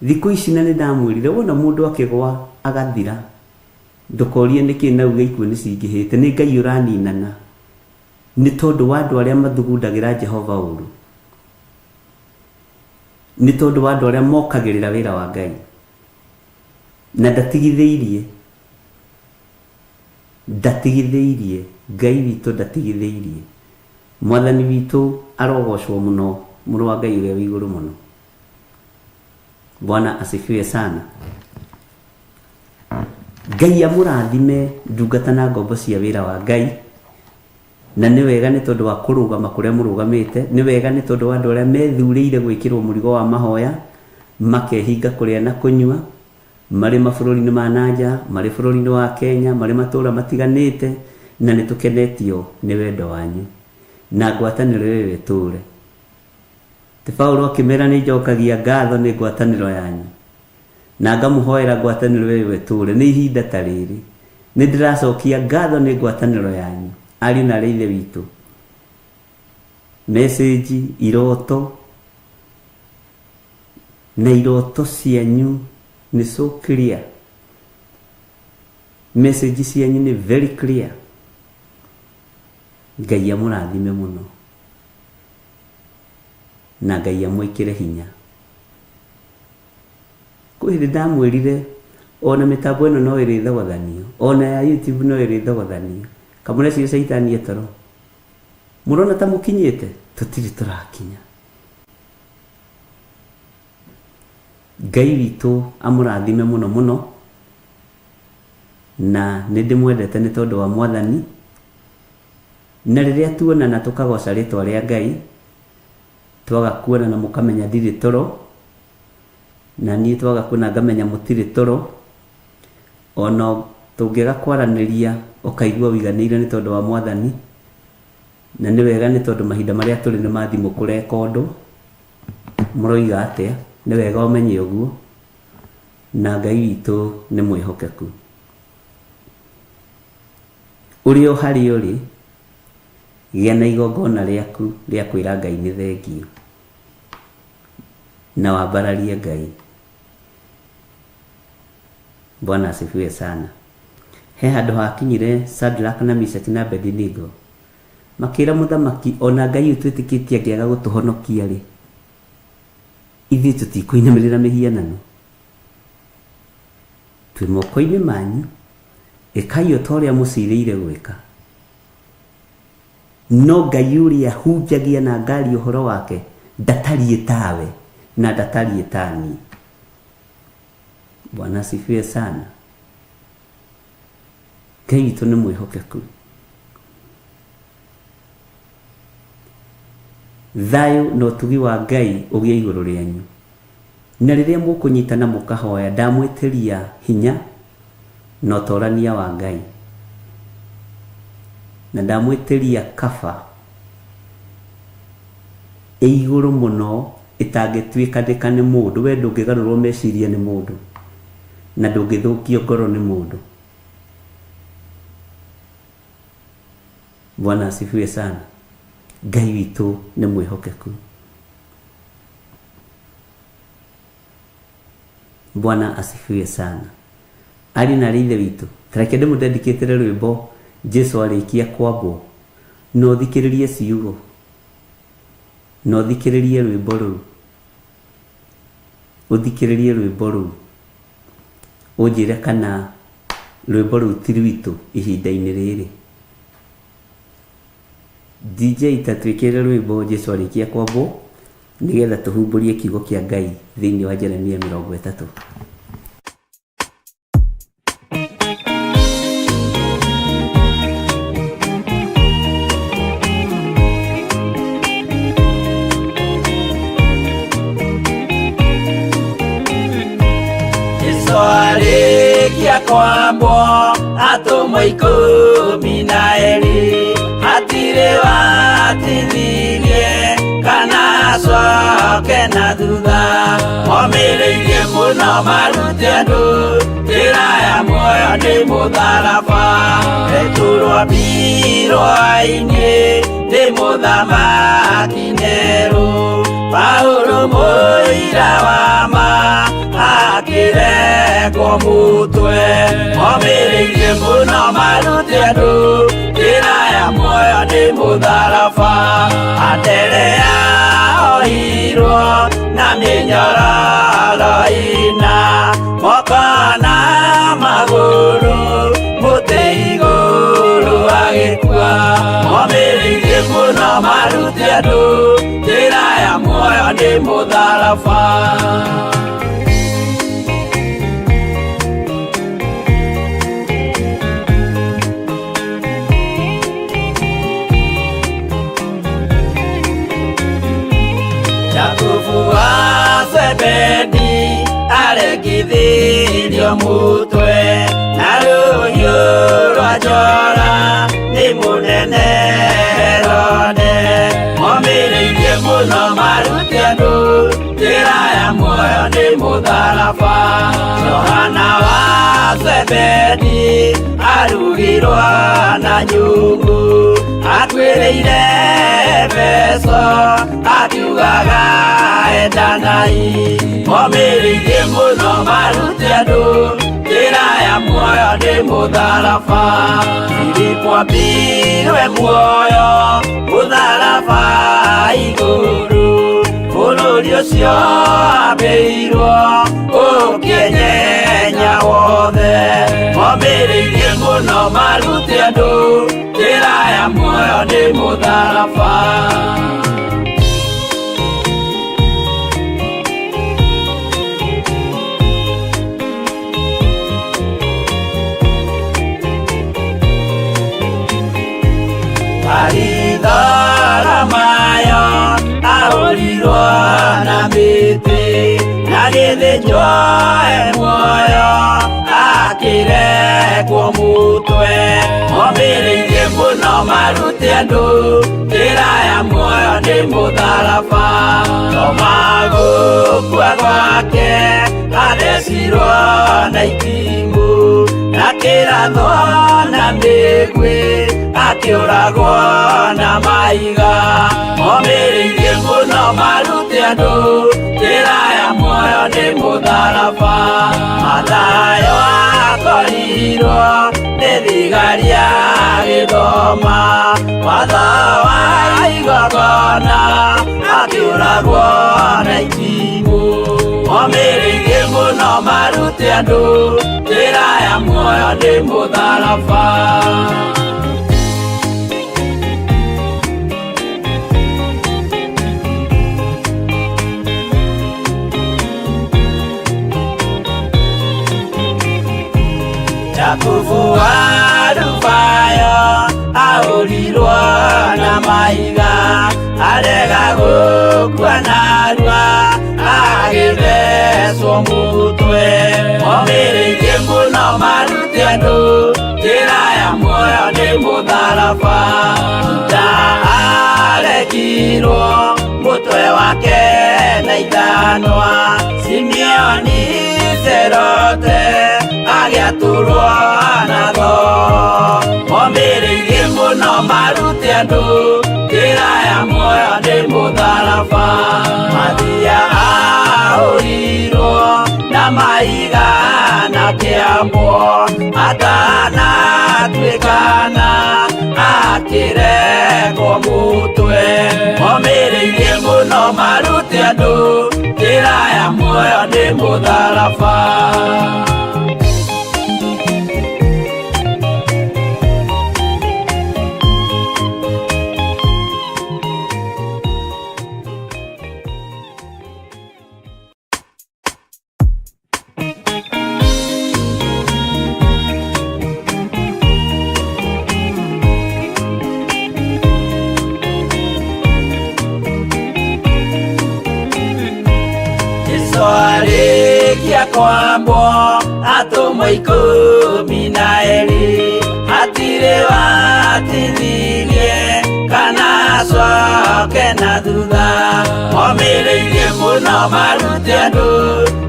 Thikũ ici na nĩ ndamwĩrire, wona mũndũ akĩgwa agathira, ndũkorie nĩkĩ na uge ikuũ nĩ cingĩhĩte, nĩ Ngai ũraninana. Nĩ tondũ wa andũ arĩa mathugundagĩra Jehova ũru. Nĩ tondũ wa andũ arĩa mokagĩrĩra wĩra wa Ngai. Na ndatigithĩirie. Ndatigithĩirie. Ngai witũ ndatigithĩirie. Mwathani witũ arogocwo mũno, mũrũ wa Ngai ũrĩa wĩ igũrũ mũno. Bwana asifiwe sana. Ngai amũrathime ndungata na ngombo cia wĩra wa Ngai. Na nĩ wega nĩ tondũ wa kũrũgama kũrĩa mũrũgamĩte, nĩ wega nĩ tondũ wa andũ arĩa methurĩire gwĩkĩrwo mũrigo wa mahoya, makehinga kũrĩa na kũnyua, marĩ mabũrũri-inĩ ma na nja, marĩ bũrũri-inĩ wa Kenya, marĩ matũũra matiganĩte, na nĩ tũkenetio nĩ wendo wanyu. Na ngwatanĩro ĩyo ĩtũũre. Ti Paulo akĩmera nĩ njokagia ngatho nĩ ngwatanĩro yanyu. Na ngamũhoera ngwatanĩro ĩyo ĩtũũre. Nĩ ihinda ta rĩrĩ. Nĩ ndĩracokia ngatho nĩ ngwatanĩro yanyu. Ariũ na aarĩ a Ithe witũ. Message, iroto, na iroto cianyu nĩ so clear. Message cianyu nĩ very clear. Ngai amũrathime mũno. Na Ngai amwĩkĩre hinya. Kwĩ hĩndĩ ndamwĩrire ona mĩtambo ĩno no ĩrĩthogothanio, ona ya YouTube no ĩrĩthogothanio. Kamũreciria caitani e toro. Mũrona ta mũkinyĩte? Tũtirĩ tũrakinya. Ngai witũ amũrathime mũno mũno, na nĩ ndĩmwendete nĩ tondũ wa Mwathani. Na rĩrĩa tuonana tũkagoca rĩtwa rĩa Ngai, twaga kuonana mũkamenya ndirĩ toro, na niĩ twaga kuona ngamenya mũtirĩ toro. Ona tũngĩaga kwaranĩria ũkaigua ũiganĩire nĩ tondũ wa Mwathani, na nĩ wega nĩ tondũ mahinda marĩa tũrĩ nĩ ma thimũ kũrekondwo. Mũroiga atĩa? Nĩ wega ũmenye ũguo, na Ngai witũ nĩ mwĩhokeku. Ũrĩ o harĩa ũrĩ, gĩa na igongona rĩaku rĩa kwĩra Ngai nĩ thengiũ, na wambararie Ngai. Bwana asifiwe sana. He handũ hakinyire Shadrach na Meshach na Abednego makĩra mũthamaki ona Ngai ũyũ twĩtĩkĩtie angĩaga gũtũhonokia rĩ, ithuĩ tũtikũinamĩrĩra mĩhianano. Twĩ moko-inĩ manyu, ĩkai o ta ũrĩa mũcirĩire gwĩka. No Ngai ũrĩa hunjagia na ngaria ũhoro wake ndatariĩ tawe na ndatariĩ ta niĩ. Bwana asifiwe sana. Ngai witũ nĩ mwĩhokeku. Thayũ na ũtugi wa Ngai ũgĩe igũrũ rĩanyu. Na rĩrĩa mũkũnyitana mũkahoya, ndamwĩtĩria hinya na ũtorania wa Ngai. Na ndamwĩtĩria kaba ĩ igũrũ mũno ĩtangĩtuĩkanĩka nĩ mũndũ. We ndũngĩgarũrwo meciria nĩ mũndũ, na ndũngĩthũkio ngoro nĩ mũndũ. Bwana asifiwe sana. Ngai witũ nĩ mwĩhokeku. Bwana asifiwe sana. Ariũ na aarĩ a Ithe witũ, ta reke ndĩmũdedicatĩre rwĩmbo Jesu arĩkia kwambwo, na ũthikĩrĩrie ciugo, na ũthikĩrĩrie rwĩmbo rũu, ũthikĩrĩrie rwĩmbo rũu, ũnjĩre kana rwĩmbo rũu ti rwitũ ihinda-inĩ rĩrĩ. DJ ta twĩkĩrĩre rwĩmbo Jesu arĩkia kwambwo, nĩgetha tũhumbũrie kiugo kĩa Ngai thĩinĩ wa Jeremia 30. Jesu arĩkia kwambwo atũmwo 12 hatirĩ watithirie kana acoke na thutha momĩrĩirie mũno marute andũ njĩra ya muoyo nĩ mũtharaba Petero ambirwo-inĩ nĩ mũthamaki Nero Paulo mũira wa ma akĩrekwo mũtwe momĩrĩirie mũno marute andũ njĩra ya muoyo nĩ mũtharaba Anderea ohirwo na mĩnyororo ĩna moko na magũrũ mũtĩ igũrũ agĩkua momĩrĩirie mũno marute andũ njĩra ya muoyo nĩ mũtharaba. Jakubu wa Zebedi aregithirio mũtwe na rũhiũ rwa njora nĩ mũnene Herode momĩrĩirie mũno marute andũ njĩra ya muoyo nĩ mũtharaba Johana wa Zebedi arugirwo na nyungu akuĩrĩire Efeso akiugaga endanai momĩrĩirie mũno marute andũ njĩra ya muoyo nĩ mũtharaba Filipo ambirwe muoyo mũtharaba igũrũ bũrũri ũcio ambĩirwo ũkĩenyenya wothe momĩrĩirie mũno marute andũ njĩra ya muoyo nĩ mũtharaba. Baritholomayo ahũrirwo na mĩtĩ na gĩthĩnjwo e muoyo. Akĩrekwo mũtwe, momĩrĩirie mũno marute andũ njĩra ya muoyo nĩ mũtharaba. Toma gũkua gwake athecirwo na itimũ, na kĩrathwo na mĩguĩ, akĩũragwo na mahiga. Momĩrĩirie mũno marute andũ njĩra ya muoyo nĩ mũtharaba. Mathayo akorirwo nĩ thigari agĩthoma watho wa igongona, akĩũragwo na itimũ. Momĩrĩirie mũno marute andũ njĩra ya muoyo nĩ mũtharaba. Jakubu wa Alufayo ahũrirwo na mahiga, arega gũkua narua, agĩthecwo mũtwe. Momĩrĩirie mũno marute andũ njĩra ya muoyo nĩ mũtharaba. Juda aregirwo mũtwe wake na ithanwa, Simeoni Zerote agĩatũrwo na thoo. Momĩrĩirie mũno marute andũ njĩra ya muoyo nĩ mũtharaba. Mathia ahũrirwo na mahiga na kĩambwo, atanatuĩkana akĩrekwo mũtwe. Momĩrĩirie mũno marute andũ njĩra ya muoyo nĩ mũtharaba. Jesu arĩkia kwambwo, atũmwo 12 hatirĩ watithirie kana acoke na thutha. Momĩrĩirie mũno marute andũ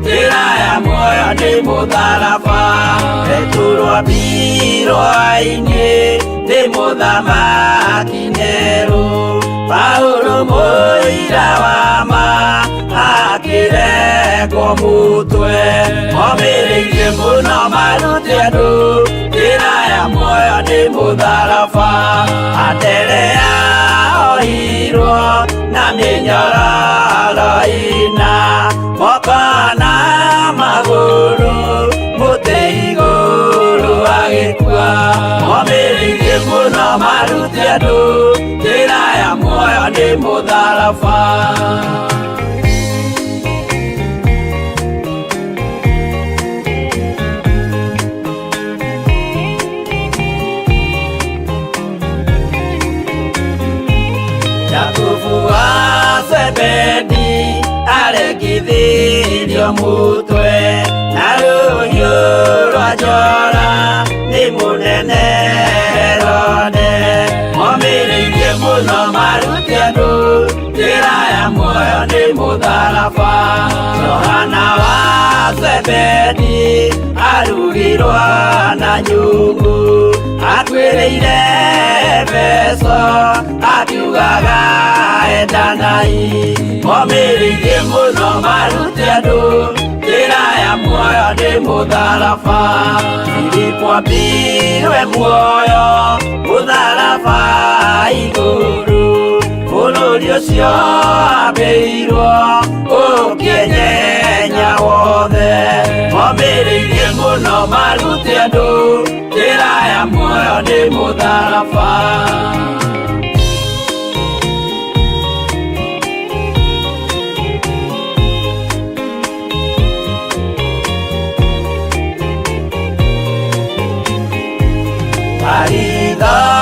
njĩra ya muoyo nĩ mũtharaba. Petero ambirwo ainĩ nĩ mũthamaki Nero, Paulo mũira wa ma akĩrekwo mũtwe. Momĩrĩirie mũno marute andũ njĩra ya muoyo nĩ mũtharaba. Anderea ohirwo na mĩnyororo ĩna, moko na magũrũ, mũtĩ igũrũ agĩkua. Momĩrĩirie mũno marute andũ njĩra ya muoyo nĩ mũtharaba. Jakubu wa Zebedi aregithirio mũtwe na rũhiũ rwa njora nĩ mũnene Herode. Momĩrĩirie mũno marute andũ njĩra ya muoyo nĩ mũtharaba. Johana wa Zebedi arugirwo na nyũngũ, akuĩrĩire Efeso akiugaga endanai. Momĩrĩirie mũno marute andũ njĩra ya muoyo nĩ mũtharaba. Filipo ambirwe muoyo mũtharaba igũrũ, bũrũri ũcio ambĩirwo ũkĩenyenya wothe. Momĩrĩirie mũno marute andũ njĩra ya muoyo nĩ mũtharaba.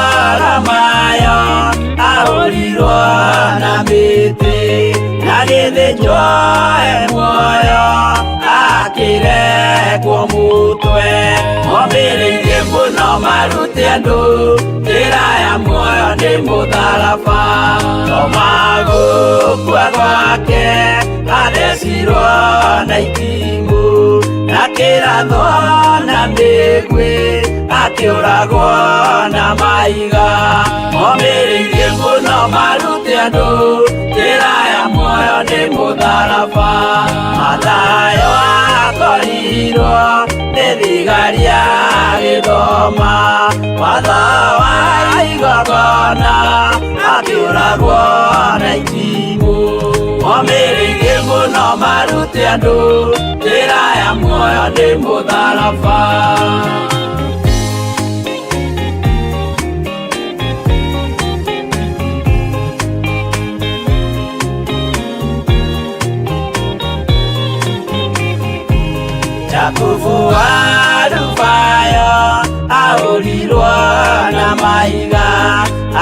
Baritholomayo ahũrirwo na mĩtĩ, na gĩthĩnjwo e muoyo akĩrekwo mũtwe. Momĩrĩirie mũno marute andũ njĩra ya muoyo nĩ mũtharaba. Toma gũkua gwake athecirwo na itimũ na kĩrathwo na mĩguĩ akĩũragwo na mahiga. Momĩrĩirie mũno marute andũ njĩra ya muoyo nĩ mũtharaba. Mathayo akorirwo nĩ thigari agĩthoma watho wa igongona akĩũragwo na itimũ. Momĩrĩirie mũno marute andũ njĩra ya muoyo nĩ mũtharaba. Jakubu wa Alufayo ahũrirwo na mahiga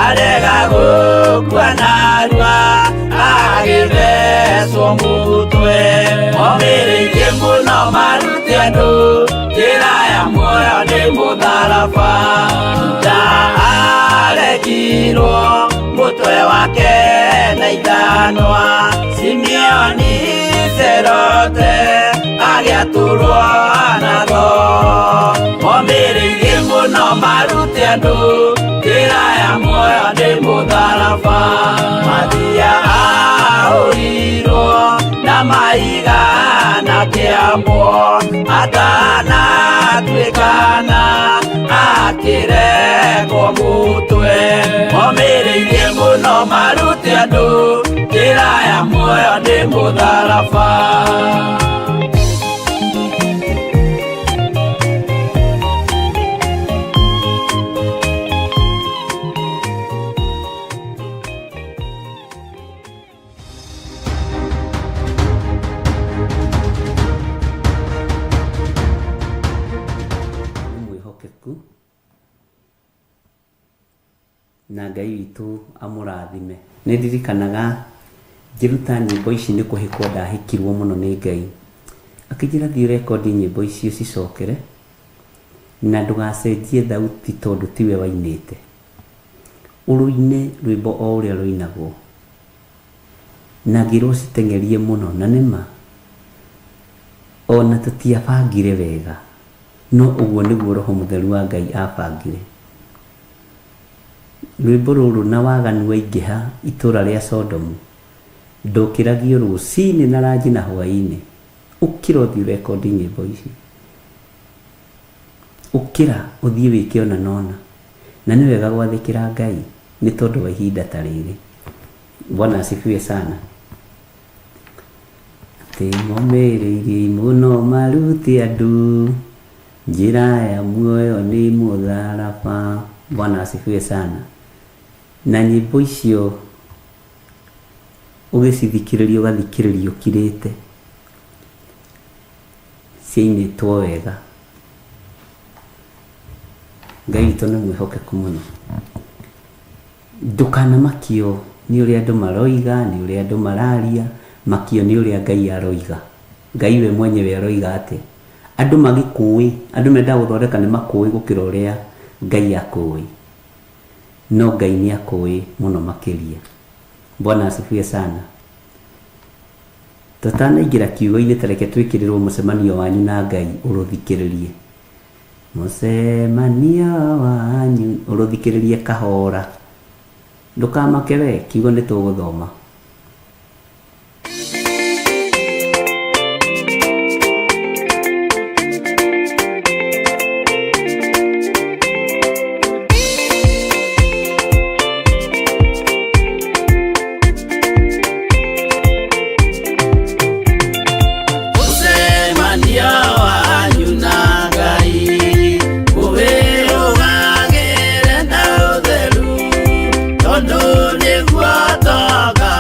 arega gũkua narua agĩthecwo mũtwe. Momĩrĩirie mũno marute andũ njĩra ya muoyo nĩ mũtharaba. Juda aregirwo mũtwe wake na ithanwa Simeoni Serote agĩatũrwo na thoo. Momĩrĩirie mũno marute andũ njĩra ya muoyo nĩ mũtharaba. Mathia ahũrirwo na mahiga na kĩambwo atanatuĩkana akĩrekwo mũtwe. Momĩrĩirie mũno marute andũ njĩra ya muoyo nĩ mũtharaba. Nĩ mwĩhokeku na Ngai witũ amũrathime. Nĩ ndirikanaga ngĩruta nyĩmbo ici nĩ kũhĩkwo ndahĩkirwo mũno nĩ Ngai. Akĩnjĩra thiĩ ũrekondi nyĩmbo ici ũcicokere na ndũgacenjie thauti tondũ tiwe wainĩte. Ũrũine rwĩmbo o ũrĩa rũinagwo. Na ngĩrwo citeng'erie mũno na nĩma ona tũtiabangire wega no ũguo nĩguo Roho Mũtheru wa Ngai abangire. Rwĩmbo rũrũ na waganu waingĩha itũra rĩa Sodomu ndũkĩragio rũcinĩ na ranji na hwaĩ-inĩ. Ũkĩra ũthiĩ ũrekondi nyĩmbo ici. Ũkĩra ũthiĩ wĩke ona nona. Na nĩ wega gwathĩkĩra Ngai nĩ tondũ wa ihinda ta rĩrĩ. Bwana asifiwe sana. Atĩ momĩrĩirie mũno marute andũ njĩra ya muoyo nĩ mũtharaba. Bwana asifiwe sana. Na nyĩmbo icio ũgĩcithikĩrĩria ũgathikĩrĩria ũkirĩte ciainĩtwo wega. Ngai witũ nĩ mwĩhokeku mũno. Ndũkanamakio nĩ ũrĩa andũ maroiga, nĩ ũrĩa andũ mararia, makio nĩ ũrĩa Ngai aroiga. Ngai we mwenyewe aroiga atĩ andũ magĩkũĩ, andũ mendaga gũthondeka nĩ makũĩ gũkĩra ũrĩa Ngai akũĩ. No Ngai nĩ akũĩ mũno makĩria. Bwana asifiwe sana. Tũtanaingĩra kiugo-inĩ ta reke twĩkĩrĩrwo mũcemanio wanyu na Ngai ũrũthikĩrĩrie. Mũcemanio wanyu ũrũthikĩrĩrie kahora. Ndũkamake we, kiugo nĩ tũgũthoma. Mũcemanio wanyu na Ngai ũwĩrũgagĩre na ũtheru tondũ nĩguo ũtonga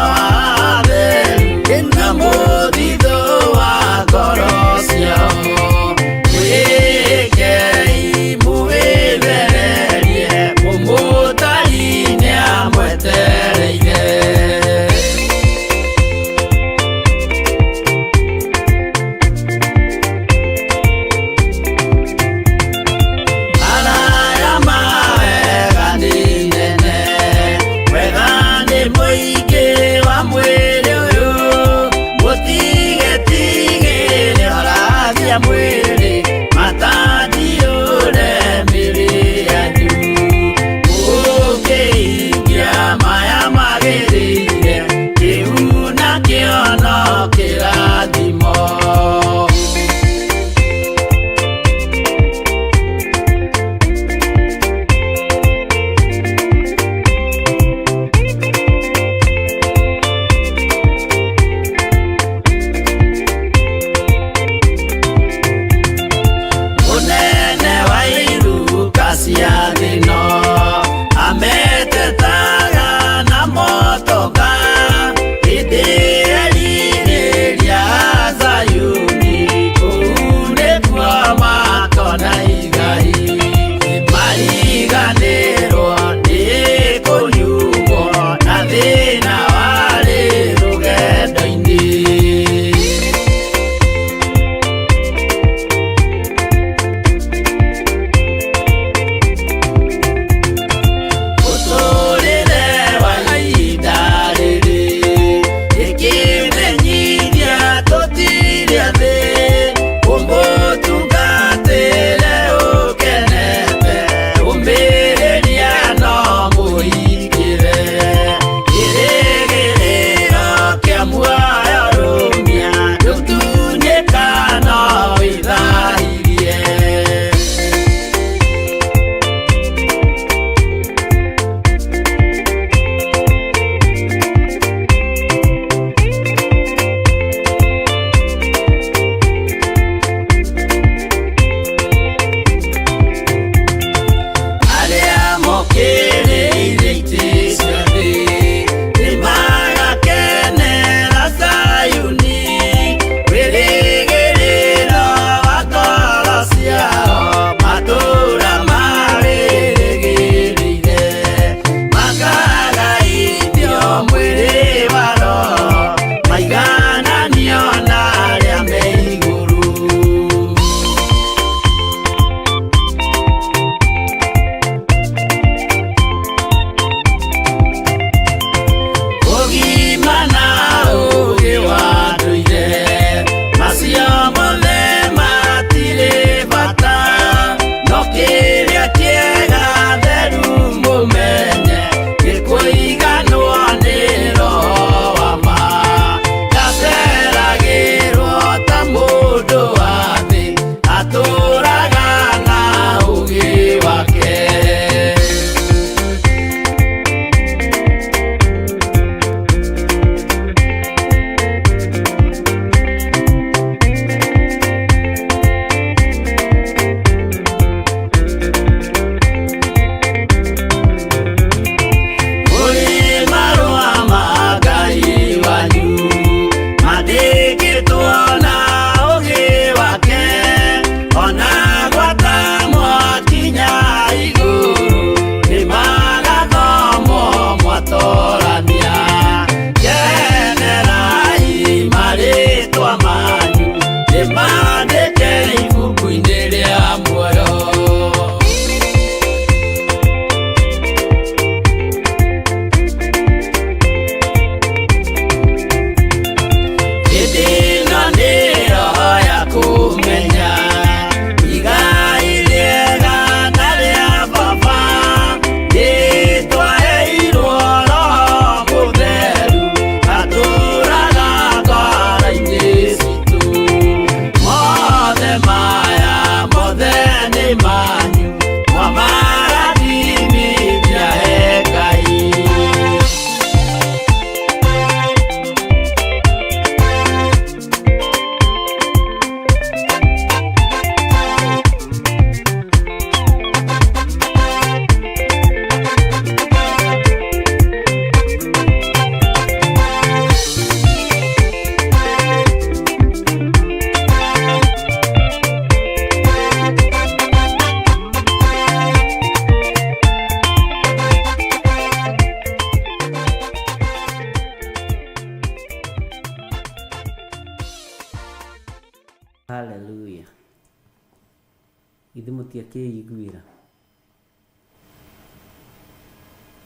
Githĩ mũtiakĩiguĩra?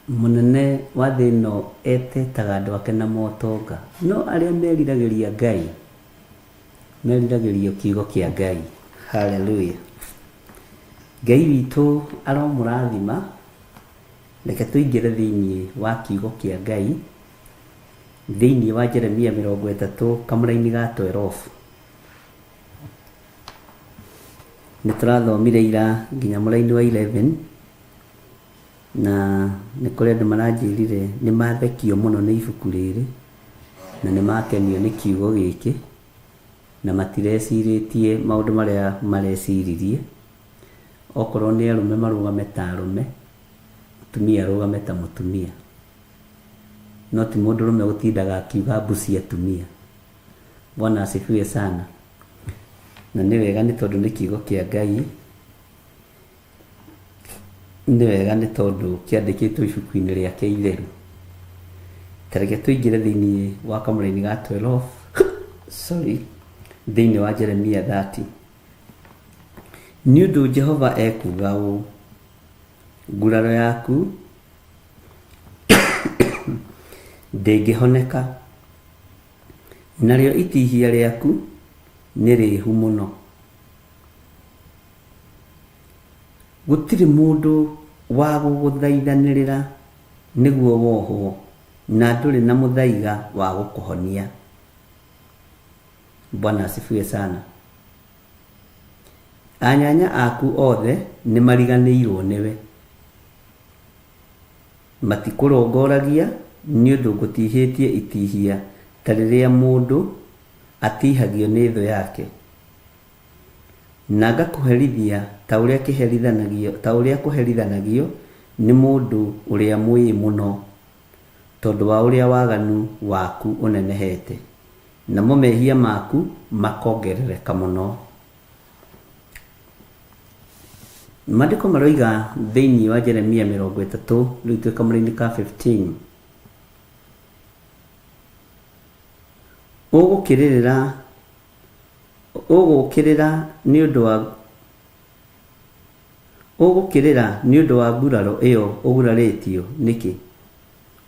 Mũnene wa thĩ ĩno etetaga andũ ake na motonga, no arĩa meriragĩria Ngai, meriragĩria kiugo kĩa Ngai. Haleluya. Ngai witũ aromũrathima. Reke tũingĩre thĩinĩ wa kiugo kĩa Ngai, thĩinĩ wa Jeremia 30 kamũraini ga 12. Nĩ tũrathomire ira nginya mũraini wa 11 na nĩ kũrĩ andũ maranjĩrire nĩ mathekio mũno nĩ ibuku rĩrĩ na nĩ makenio nĩ kiugo gĩkĩ na matirecirĩtie maũndũ marĩa mareciririe. Okorwo nĩ arũme marũgame ta arũme, mũtumia arũgame ta mũtumia. No ti mũndũrũme gũtindaga akiuga mbu cia atumia. Bwana asifiwe sana. Na nĩ wega nĩ tondũ nĩ kiugo kĩa Ngai, nĩ wega nĩ tondũ kĩandĩkĩtwo ibuku-inĩ rĩake itheru. Ta reke tũingĩre thĩinĩ wa kamũraini ga 12, sorry, thĩinĩ wa Jeremia 30. Nĩ ũndũ Jehova ekuuga ũũ, nguraro yaku ndĩngĩhoneka, narĩo itihia rĩaku nĩ rĩĩhu mũno. Gũtirĩ mũndũ wa gũgũthaithanĩrĩra nĩguo wohwo, na ndũrĩ na mũthaiga wa gũkũhonia. Bwana asifiwe sana. Anyanya aku othe nĩ mariganĩirwo nĩwe. Matikũrongoragia nĩ ũndũ ngũtihĩtie itihia ta rĩrĩa mũndũ atihagio nĩ thũ yake, na ngakũherithia ta ũrĩa kĩherithanagio, ta ũrĩa kũherithanagio nĩ mũndũ ũrĩa mwĩĩ mũno, tondũ wa ũrĩa waganu waku ũnenehete, namo mehia maku makongerereka mũno. Maandĩko maroiga thĩinĩ wa Jeremia 30, rĩu twĩ kamũra-inĩ ka 15, ũgũkĩrĩrĩra ũgũkĩrĩra nĩ ũndũ wa ũgũkĩrĩra nĩ ũndũ wa nguraro ĩyo ũgurarĩtio nĩkĩ?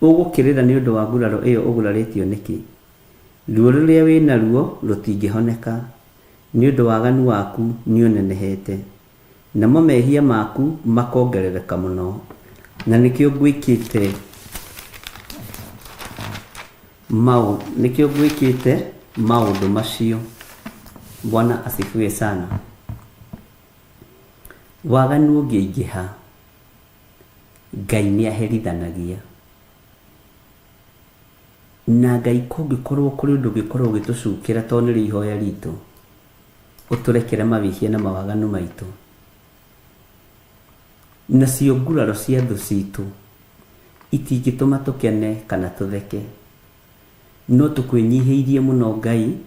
Ũgũkĩrĩra nĩ ũndũ wa nguraro ĩyo ũgurarĩtio nĩkĩ? Ruo rũrĩa wĩ naruo rũtingĩhoneka, nĩ ũndũ waganu waku nĩũnenehete, namo mehia maku makongerereka mũno. Na nĩkĩo ngwĩkĩte maũ nĩkĩo ngwĩkĩte maũndũ macio. Bwana asifiwe sana. Waganu ũngĩingĩha, Ngai nĩaherithanagia. Na Ngai kũngĩkorwo kũrĩ ũndũ ũngĩkorwo ũgĩtũcukĩra tondũ nĩrĩo ihoya ritũ, ũtũrekere mawĩhia na mawaganu maitũ. Nacio nguraro cia thũ citũ itingĩtũma tũkene kana tũtheke. No tũkwĩnyihĩirie mũno Ngai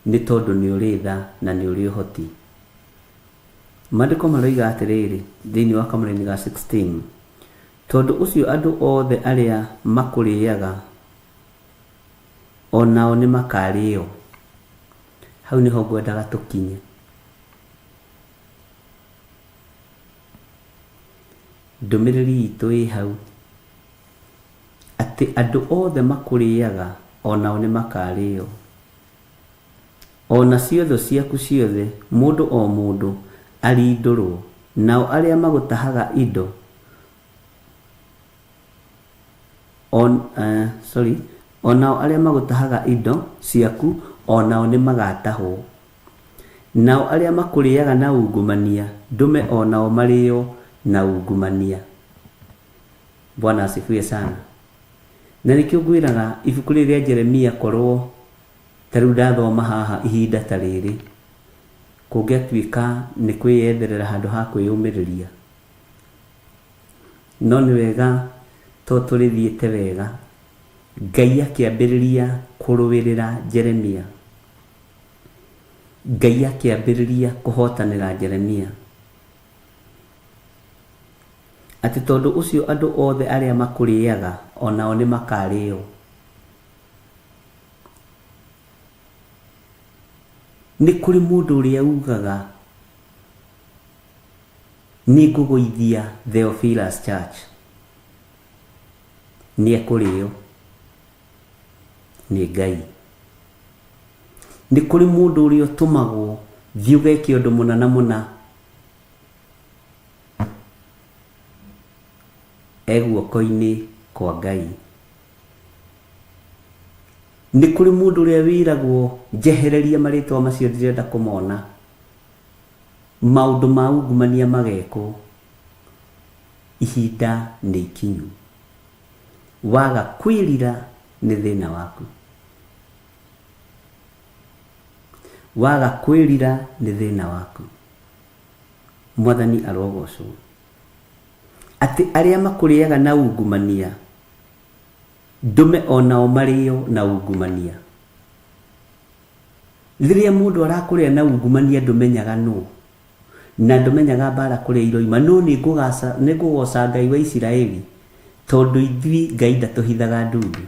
nĩ tondũ nĩ ũrĩ tha na nĩ ũrĩ ũhoti. Maandĩko maroiga atĩrĩrĩ thĩinĩ wa kamũraini ga 16, tondũ ũcio andũ othe arĩa makũrĩaga o nao nĩ makarĩo. Hau nĩho ngwendaga tũkinye. Ndũmĩrĩri itũ ĩ hau, atĩ andũ othe makũrĩaga o nao nĩ makarĩo. O nacio thũ ciaku ciothe, mũndũ o mũndũ arindũrwo, nao arĩa magũtahaga indo, o, sorry, o nao arĩa magũtahaga indo ciaku o nao nĩ magatahwo. Nao arĩa makũrĩaga na ungumania, ndũme o nao marĩo na ungumania. Bwana asifiwe sana. Na nĩkĩo ngwĩraga ibuku rĩrĩ rĩa Jeremia korwo ta rĩu ndathoma haha ihinda ta rĩrĩ, kũngĩatuĩka nĩ kwĩyetherera handũ ha kwĩyũmĩrĩria. No nĩ wega to tũrĩthiĩte wega, Ngai akĩambĩrĩria kũrũĩrĩra Jeremia. Ngai akĩambĩrĩria kũhotanĩra Jeremia. Atĩ tondũ ũcio andũ othe arĩa makũrĩaga o nao nĩ makarĩo. Nĩ kũrĩ mũndũ ũrĩa ugaga Nĩ ngũgũithia Theophilus Church. Nĩ ekũrĩo nĩ Ngai. Nĩ kũrĩ mũndũ ũrĩa ũtũmagwo thiĩ ũgeke ũndũ mũna na mũna e guoko-inĩ kwa Ngai. Nĩ kũrĩ mũndũ ũrĩa wĩragwo njehereria marĩtwa macio ndirenda kũmona. Maũndũ ma ungumania magekwo. Ihinda nĩ ikinyu. Waga kwĩrira nĩ thĩna waku. Waga kwĩrira nĩ thĩna waku. Mwathani arogocwo. Atĩ arĩa makũrĩaga na ungumania, ndũme o nao marĩo na ungumania. Rĩrĩa mũndũ arakũrĩa na ungumania ndũmenyaga nũ, na ndũmenyaga mbara kũrĩa iroima, no nĩ ngũgoca Ngai wa Isiraeli, tondũ ithuĩ Ngai ndatũhithaga ndundu.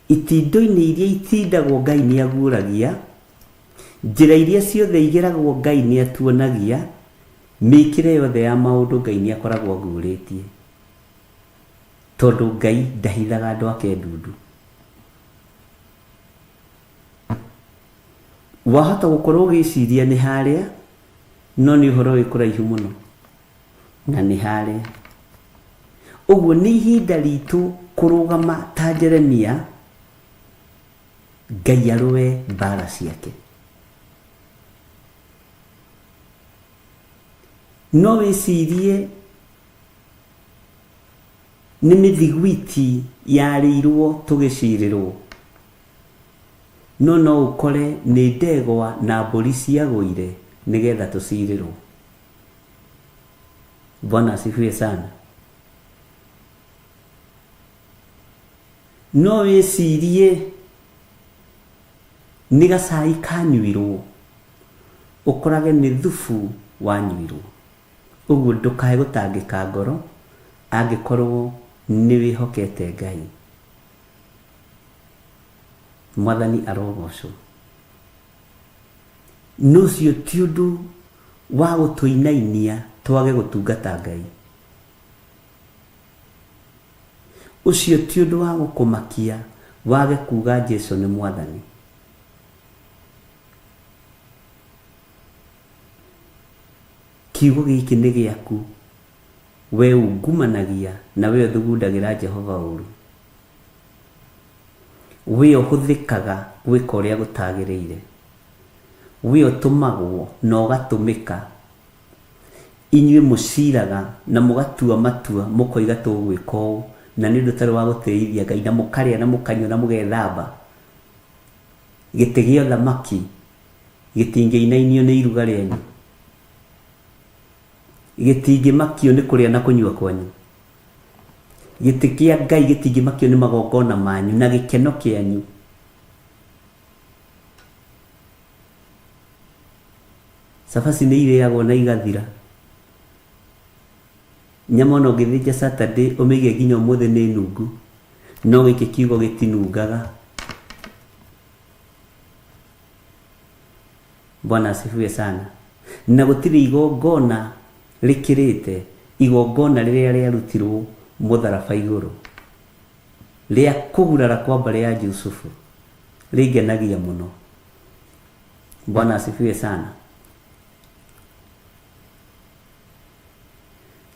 Itindo-inĩ iria itindagwo Ngai nĩ aguũragia, njĩra iria ciothe igeragwo Ngai nĩ atuonagia, mĩkĩre yothe ya maũndũ Ngai nĩ akoragwo aguũrĩtie, tondũ Ngai ndahithaga andũ ake ndundu. Wahota gũkorwo ũgĩciria nĩ harĩa, no nĩ ũhoro wĩ kũraihu mũno na nĩ harĩa. Ũguo nĩ ihinda ritũ kũrũgama ta Jeremia, Ngai arũe mbara ciake. No wĩcirie nĩ mĩthiguiti yarĩirwo tũgĩcirĩrwo, no no ũkore nĩ ndegwa na mbũri ciagũire nĩgetha tũcirĩrwo. Bwana asifiwe sana. No wĩcirie nĩ gacai kanyuirwo, ũkorage nĩ thubu wanyuirwo. Ũguo ndũkae gũtangĩka ngoro angĩkorwo nĩ wĩhokete Ngai. Mwathani arogocwo. No ũcio ti ũndũ wa gũtũinainia twage gũtungata Ngai. Ũcio ti ũndũ wa gũkũmakia wage kuga Jesu nĩ Mwathani. Kiugo gĩkĩ nĩ gĩaku, wee ungumanagia na wee ũthugundagĩra Jehova ũũru, wee ũhũthĩkaga gwĩka ũrĩa gũtagĩrĩire, wee ũtũmagwo na ũgatũmĩka, inyuĩ mũciraga na mũgatua matua mũkoiga tũgwĩka ũũ, na nĩ ũndũ ũtarĩ wa gũtĩithia Ngai, na mũkarĩa na mũkanyua na mũgethamba. Gĩtĩ gĩa ũthamaki gĩtingĩinainio nĩ iruga rĩanyu, gĩtingĩmakio nĩ kũrĩa na kũnyua kwanyu. Gĩtĩ kĩa Ngai gĩtingĩmakio nĩ magongona manyu na gĩkeno kĩanyu. Cabaci nĩ irĩagwo na igathira. Nyama ona ũngĩthĩnja Saturday ũmĩige nginya ũmũthĩ nĩ nungu, no gĩkĩ kiugo gĩtinungaga. Bwana asifiwe sana. Na gũtirĩ igongona rĩkĩrĩte igongona rĩrĩa rĩarutirwo mũtharaba igũrũ rĩa kũgurara kwa mbarĩ ya Jusufu, rĩngenagia mũno. Bwana asifiwe sana.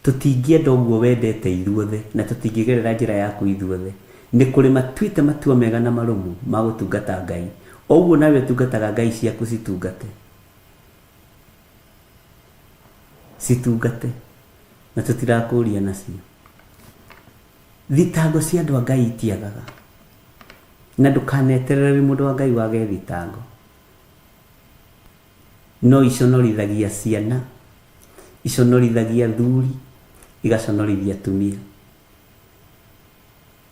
Tũtingĩenda ũguo wendete ithuothe, na tũtingĩgerera njĩra yaku ithuothe. Nĩ kũrĩ matuĩte matua mega na marũmu ma gũtungata Ngai. O ũguo nawe ũtungataga Ngai ciaku citungate. Citungate. Na tũtirakũria nacio. Thitango cia andũ a Ngai itiagaga. Na ndũkaneterere wĩ mũndũ wa Ngai wage thitango. No iconorithagia ciana, iconorithagia athuri, igaconorithia atumia.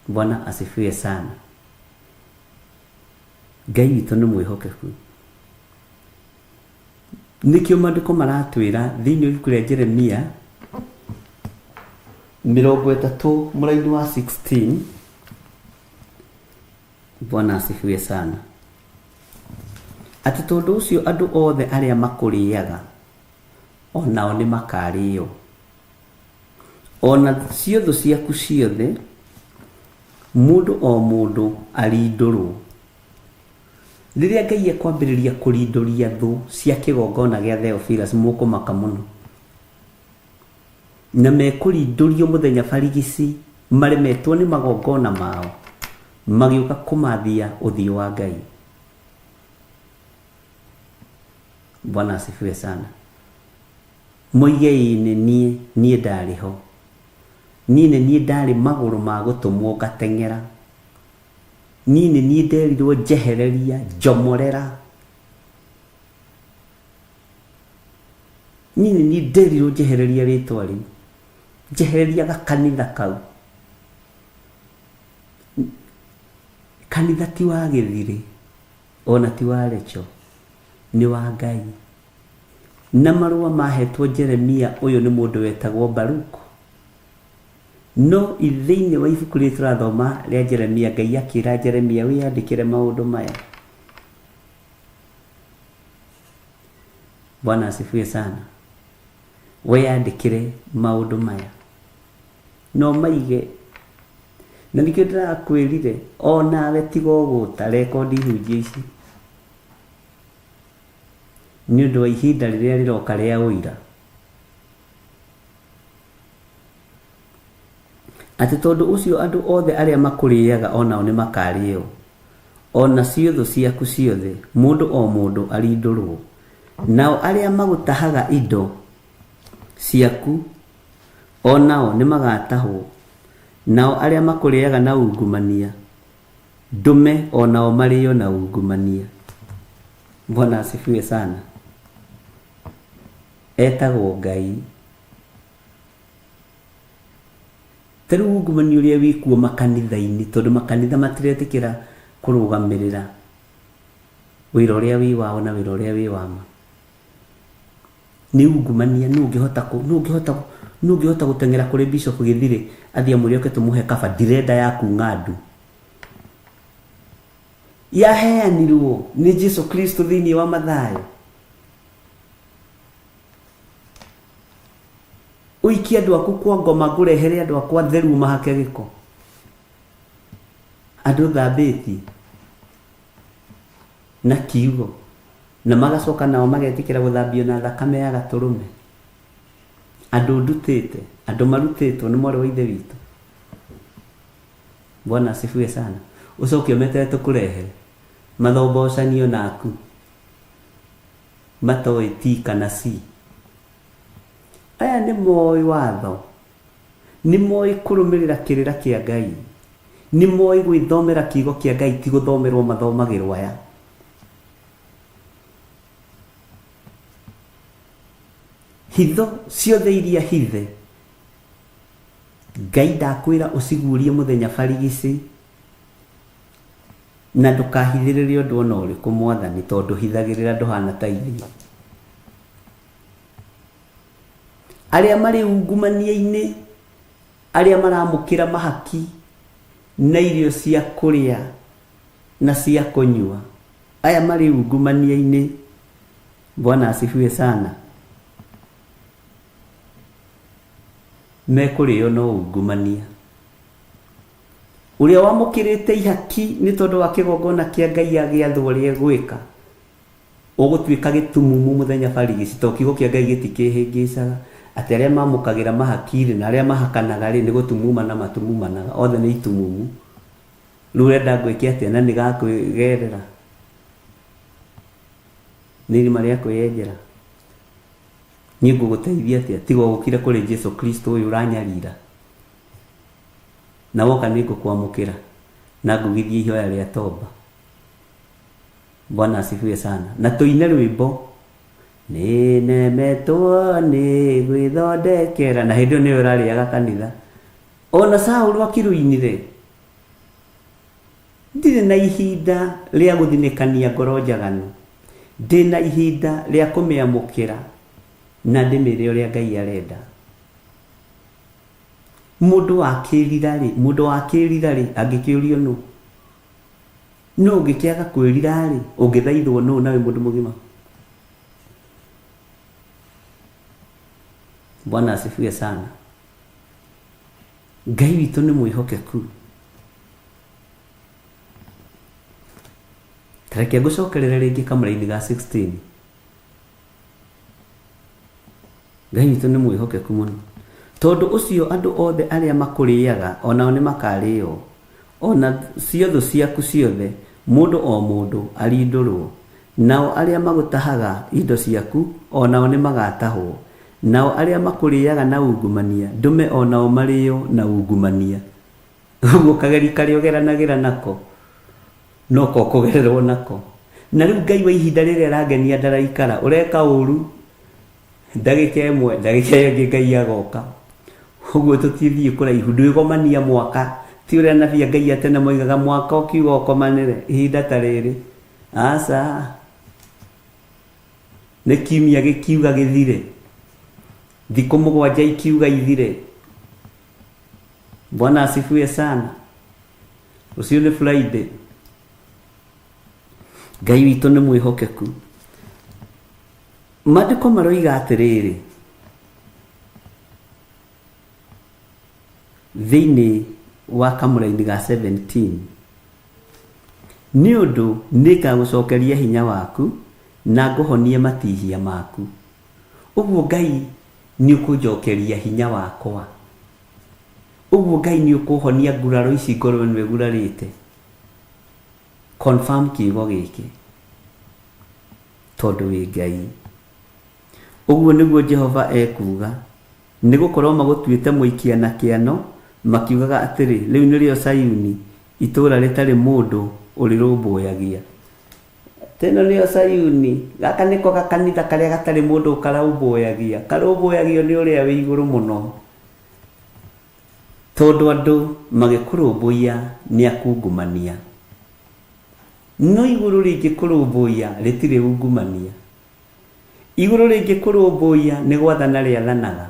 Bwana asifiwe sana. Ngai witũ nĩ mwĩhokeku. Nĩkĩo maandĩko maratwĩra thĩinĩ wa ibuku rĩa Jeremia 30 mũraini wa 16. Bwana asifiwe sana. Atĩ tondũ ũcio andũ othe arĩa makũrĩaga o nao nĩ makarĩo. O na cio thũ ciaku ciothe, mũndũ o mũndũ arindũrwo. Rĩrĩa Ngai ekwambĩrĩria kũrindũria thũ cia kĩgongona gĩa Theophilus, mũkũmaka mũno. Na mekũrindũrio mũthenya barigici, maremetwo nĩ magongona mao, magĩũka kũmathia ũthiũ wa Ngai. Bwana asifiwe sana. Moige ĩĩ nĩ niĩ, niĩ ndarĩ ho. Niĩ nĩ niĩ ndarĩ magũrũ ma gũtũmwo ngateng'era. Niĩ nĩ niĩ nderirwo njehereria, njomorera. Niĩ nĩ niĩ nderirwo njehereria rĩtwa rĩu, njehereria gakanitha kau. Kanitha ti wa gĩthirĩ, ona ti wa Recho, nĩ wa Ngai. Na marũa mahetwo Jeremia ũyũ nĩ mũndũ wetagwo Baruku. No thĩinĩ wa ibuku rĩrĩ tũrathoma rĩa Jeremia, Ngai akĩra Jeremia wĩyandĩkĩre maũndũ maya. Bwana asifiwe sana. Wĩyandĩkĩre maũndũ maya. No maige na nĩkĩo ndĩrakwĩrire o nawe tiga ũgũta rekondi ihunjio ici nĩ ũndũ wa ihinda rĩrĩa rĩroka rĩa ũira. Atĩ tondũ ũcio andũ othe arĩa makũrĩaga o nao nĩmakarĩo, o nacio thũ ciaku ciothe, mũndũ o mũndũ arindũrwo. Nao arĩa magũtahaga indo ciaku o nao nĩmagatahwo, nao arĩa makũrĩaga na ungumania, ndũme o nao marĩo na ungumania. Bwana asifiwe sana. Etagwo Ngai. Ta rĩu ungumania ũrĩa wĩkuo makanitha-inĩ, tondũ makanitha matiretĩkĩra kũrũgamĩrĩra wĩra ũrĩa wĩ wao na wĩra ũrĩa wĩ wa ma. Nĩ ungumania, nũ ũngĩhota kũ, nũ ũngĩhota, nũ ũngĩhota gũteng'era kũrĩ Bishop Gĩthirĩ athiĩ amwĩre oke tũmũhe kaba, ndirenda yaku ng'andu. Yaheanirwo nĩ Jesu Kristo thĩinĩ wa Mathayo. Ũikie andũ aku kwa ngoma ngũrehere andũ akwa theru ũmahake gĩko. Andũ thambĩtie na kiugo na magacoka nao magetĩkĩra gũthambio na thakame ya gatũrũme. Andũ ndutĩte, andũ marutĩtwo nĩ mwarĩ wa Ithe witũ. Bwana asifiwe sana. Ũcoke ũmetere tũkũrehere mathombocanio naku matoĩ T kana C. Aya nĩ moĩ watho, nĩ moĩ kũrũmĩrĩra kĩrĩra kĩa Ngai, nĩ moĩ gwĩthomera kiugo kĩa Ngai, ti gũthomerwo mathomagĩrwo aya. Hitho ciothe iria hithe, Ngai ndakwĩra ũciguũrie mũthenya barigici, na ndũkahithĩrĩre ũndũ ona ũrĩkũ Mwathani, tondũ hithagĩrĩra ndũhana ta ithuĩ. Arĩa marĩ ungumania-inĩ, arĩa maramũkĩra mahaki na irio cia kũrĩa na cia kũnyua, aya marĩ ungumania-inĩ. Bwana asifiwe sana. Mekũrĩo no ungumania. Ũrĩa wamũkĩrĩte ihaki nĩ tondũ wa kĩgongona kĩa Ngai agĩathwo ũrĩa egwĩka, ũgũtuĩka gĩtumumu mũthenya barigici, tondũ kiugo kĩa Ngai gĩtikĩhĩngĩcaga, atĩ arĩa mamũkagĩra mahaki-rĩ, na arĩa mahakanaga-rĩ, nĩ gũtumumana matumumanaga, othe nĩ itumumu. Rĩu ũrenda ngwĩke atĩa na nĩgakwĩgerera? Nĩ irima rĩa kwĩyenjera. Niĩ ngũgũteithia atĩa tiga ũgũkire kũrĩ Jesu Kristo ũyũ ũranyarira? Na woka nĩ ngũkwamũkĩra na ngugithie ihoya rĩa toba. Bwana asifiwe sana. Na tũine rwĩmbo nĩnemetwo nĩ gwĩthondekera, na hĩndĩ ĩyo nĩyo ũrarĩaga kanitha. Ona Saũlũ akĩrũinire, ndirĩ na ihinda rĩa gũthinĩkania ngoro njaganu, ndĩ na ihinda rĩa kũmĩamũkĩra na ndĩmĩre ũrĩa Ngai arenda. Mũndũ wakĩrira-rĩ, mũndũ wakĩrira-rĩ, angĩkĩũrio nũ? Nũ ũngĩkĩaga kwĩrira-rĩ, ũngĩthaithwo nũ na wĩ mũndũ mũgima? Bwana asifiwe sana. Ngai witũ nĩ mwĩhokeku. Tareke ngũcokerere rĩngĩ kamũraini ga 16. Ngai witũ nĩ mwĩhokeku mũno. Tondũ ũcio andũ othe arĩa makũrĩaga o nao nĩ makarĩo, o na cio thũ ciaku ciothe, mũndũ o mũndũ arindũrwo. Nao arĩa magũtahaga indo ciaku o nao nĩ magatahwo. Nao arĩa makũrĩaga na ungumania ndũme o nao marĩo na ungumania. Ũguo kageri karĩa ũgeranagĩra nako noko ũkũgererwo nako. Na rĩu Ngai wa ihinda rĩrĩ arangenia ndaraikara, ũreka ũru ndagĩka ĩmwe, ndagĩka ĩyo ĩngĩ Ngai agoka. Ũguo tũtithiĩ kũraihu, ndwĩgomania mwaka, ti ũrĩa anabii a Ngai a tene moigaga mwaka ũkiuga ũkomanĩre ihinda ta rĩrĩ. Aca, nĩ kiumia gĩkiuga gĩthire, thikũ mũgwanja ikiuga ithire. Bwana asifiwe sana. Rũciũ nĩ Friday. Ngai witũ nĩ mwĩhokeku. Maandĩko maroiga atĩrĩrĩ, thĩinĩ wa kamũraini ga 17, nĩ ũndũ nĩngagũcokeria hinya waku na ngũhonie matihia maku. Ũguo Ngai nĩ ũkũnjokeria hinya wakwa. Ũguo Ngai nĩ ũkũhonia nguraro ici ngoro ĩno ĩgurarĩte. Confirm kiugo gĩkĩ tondũ wĩ Ngai. Ũguo nĩguo Jehova ekuuga, nĩ gũkorũo magũtuĩte mũikia na kĩano, makiugaga atĩrĩ, 'Rĩu nĩrĩo Zayuni, itũũra rĩtarĩ mũndũ ũrĩrũmbũyagia. Atĩ ĩno nĩyo Zayuni, gaka nĩko gakanitha karĩa gatarĩ mũndũ ũkarũmbũyagia, karũmbũyagio nĩ Ũrĩa wĩ Igũrũ Mũno. Tondũ andũ magĩkũrũmbũiya nĩ akungumania, no igũrũ rĩngĩkũrũmbũiya rĩtirĩ ungumania. Igũrũ rĩngĩkũrũmbũiya nĩ gwathana rĩathanaga,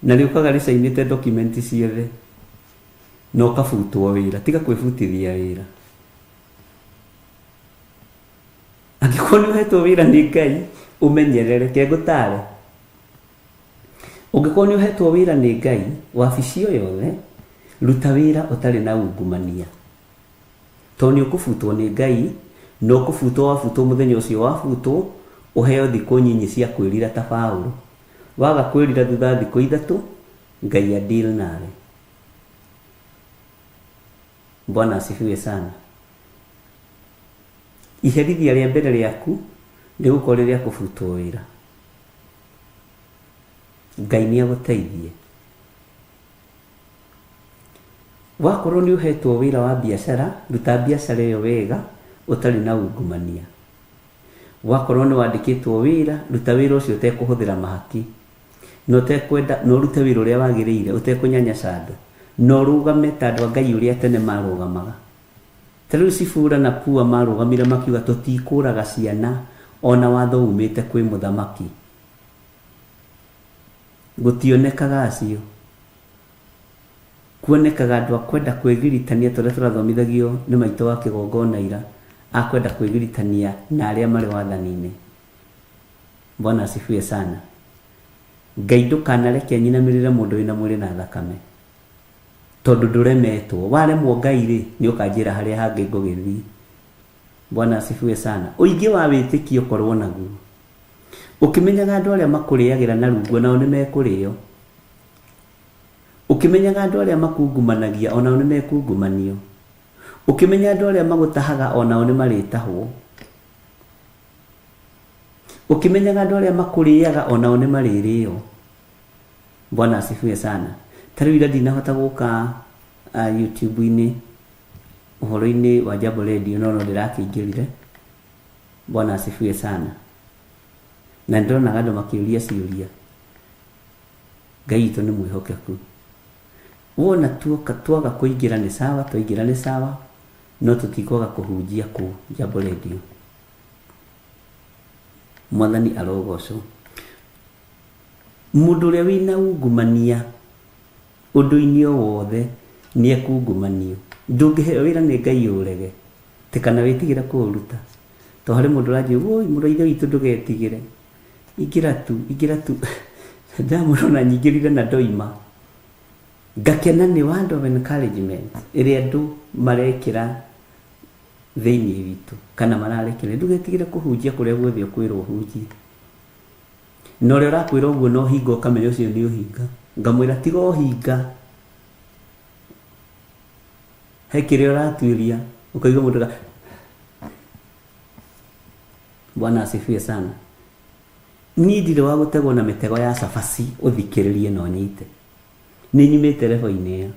na rĩũkaga rĩcainĩte document ciothe na ũkabutwo wĩra. Tiga kwĩbutithia wĩra. Angĩkorwo nĩ ũhetwo wĩra nĩ Ngai, ũmenyerere. Reke ngũtare. Ũngĩkorwo nĩ ũhetwo wĩra nĩ Ngai, wabici o yothe, ruta wĩra ũtarĩ na ungumania. Tondũ nĩ ũkũbutwo nĩ Ngai, na ũkũbutwo wabutwo mũthenya ũcio wabutwo, ũheo thikũ nyinyi cia kwĩrira ta Paũlũ. Waga kwĩrira thutha wa thikũ ithatũ, Ngai a deal nawe. Bwana asifiwe sana. Iherithia rĩa mbere rĩaku rĩgũkorwo rĩ rĩa kũbutwo wĩra. Ngai nĩ agũteithie. Wakorwo nĩ ũhetwo wĩra wa biacara, ruta biacara ĩyo wega ũtarĩ na ungumania. Wakorwo nĩ wandĩkĩtwo wĩra, ruta wĩra ũcio ũtekũhũthĩra mahaki na ũtekwenda, na ũrute wĩra ũrĩa wagĩrĩire ũtekũnyanyaca andũ, na ũrũgame ta andũ a Ngai ũrĩa tene marũgamaga. Ta rĩu Sifura na Pua marũgamire makiuga tũtikũraga ciana ona watho umĩte kwĩ mũthamaki. Gũtionekaga acio. Kuonekaga andũ a kwenda kwĩgiritania ta ũrĩa tũrathomithagio nĩ maitũ wa kĩgongona ira, a kwenda kwĩgiritania na arĩa marĩ wathani-inĩ. Bwana asifiwe sana. Ngai ndũkanareke nyinamĩrĩre mũndũ wĩna mwĩrĩ na thakame. Tondũ ndũremetwo. Waremwo Ngai rĩ, nĩ ũkanjĩra harĩa hangĩ ngũgĩthiĩ. Bwana asifiwe sana. Ũingĩ wa wĩtĩkio korwo naguo. Ũkĩmenyaga andũ arĩa makũrĩagĩra na rungu onao nĩ mekũrĩo. Ũkĩmenyaga andũ arĩa makungumanagia onao nĩ mekungumanio. Ũkĩmenya andũ arĩa magũtahaga onao nĩ marĩtahwo. Ũkĩmenyaga andũ arĩa makũrĩaga onao nĩ marĩrĩo. Bwana asifiwe sana. Ta rĩu ira ndinahota gũka YouTube-inĩ ũhoro-inĩ wa Jambo Radio no no ndĩrakĩingĩrire. Bwana asifiwe sana. Na nĩndĩronaga andũ makĩũria ciũria. Ngai witũ nĩ mwĩhokeku. Wona tuoka twaga kũingĩra nĩ sawa, twaingĩra nĩ sawa, no tũtikwaga kũhunjia kũu Jambo Radio. Mwathani arogocwo. Mũndũ ũrĩa wĩna ungumania ũndũ-inĩ o wothe nĩ ekungumanio. Ndũngĩheo wĩra nĩ Ngai ũũrege, atĩ kana wĩtigĩre kũũruta. Tondũ harĩ mũndũ ũranjĩra, woi mũrũ wa ithe witũ ndũgetigĩre. Ingĩra tu, ingĩra tu. Ndamũrona nyingĩrire na ndoima. Ngakena nĩ word of encouragement ĩrĩa andũ marekĩra thĩinĩ witũ kana mararekereria. Ndũgetigĩre kũhunjia kũrĩa guothe ũkwĩrwo ũhunjie. Na ũrĩa ũrakwĩra ũguo na ũhinga ũkamenya ũcio nĩ ũhinga. Ngamwĩra tiga ũhinga. He kĩrĩa ũratuĩria ũkaigua mũndũ ga Bwana asifiwe sana. Niĩ ndirĩ wa gũtegwo na mĩtego ya cabaci ũthikĩrĩrie na ũnyite. Nĩ nyumĩte level-inĩ ĩyo.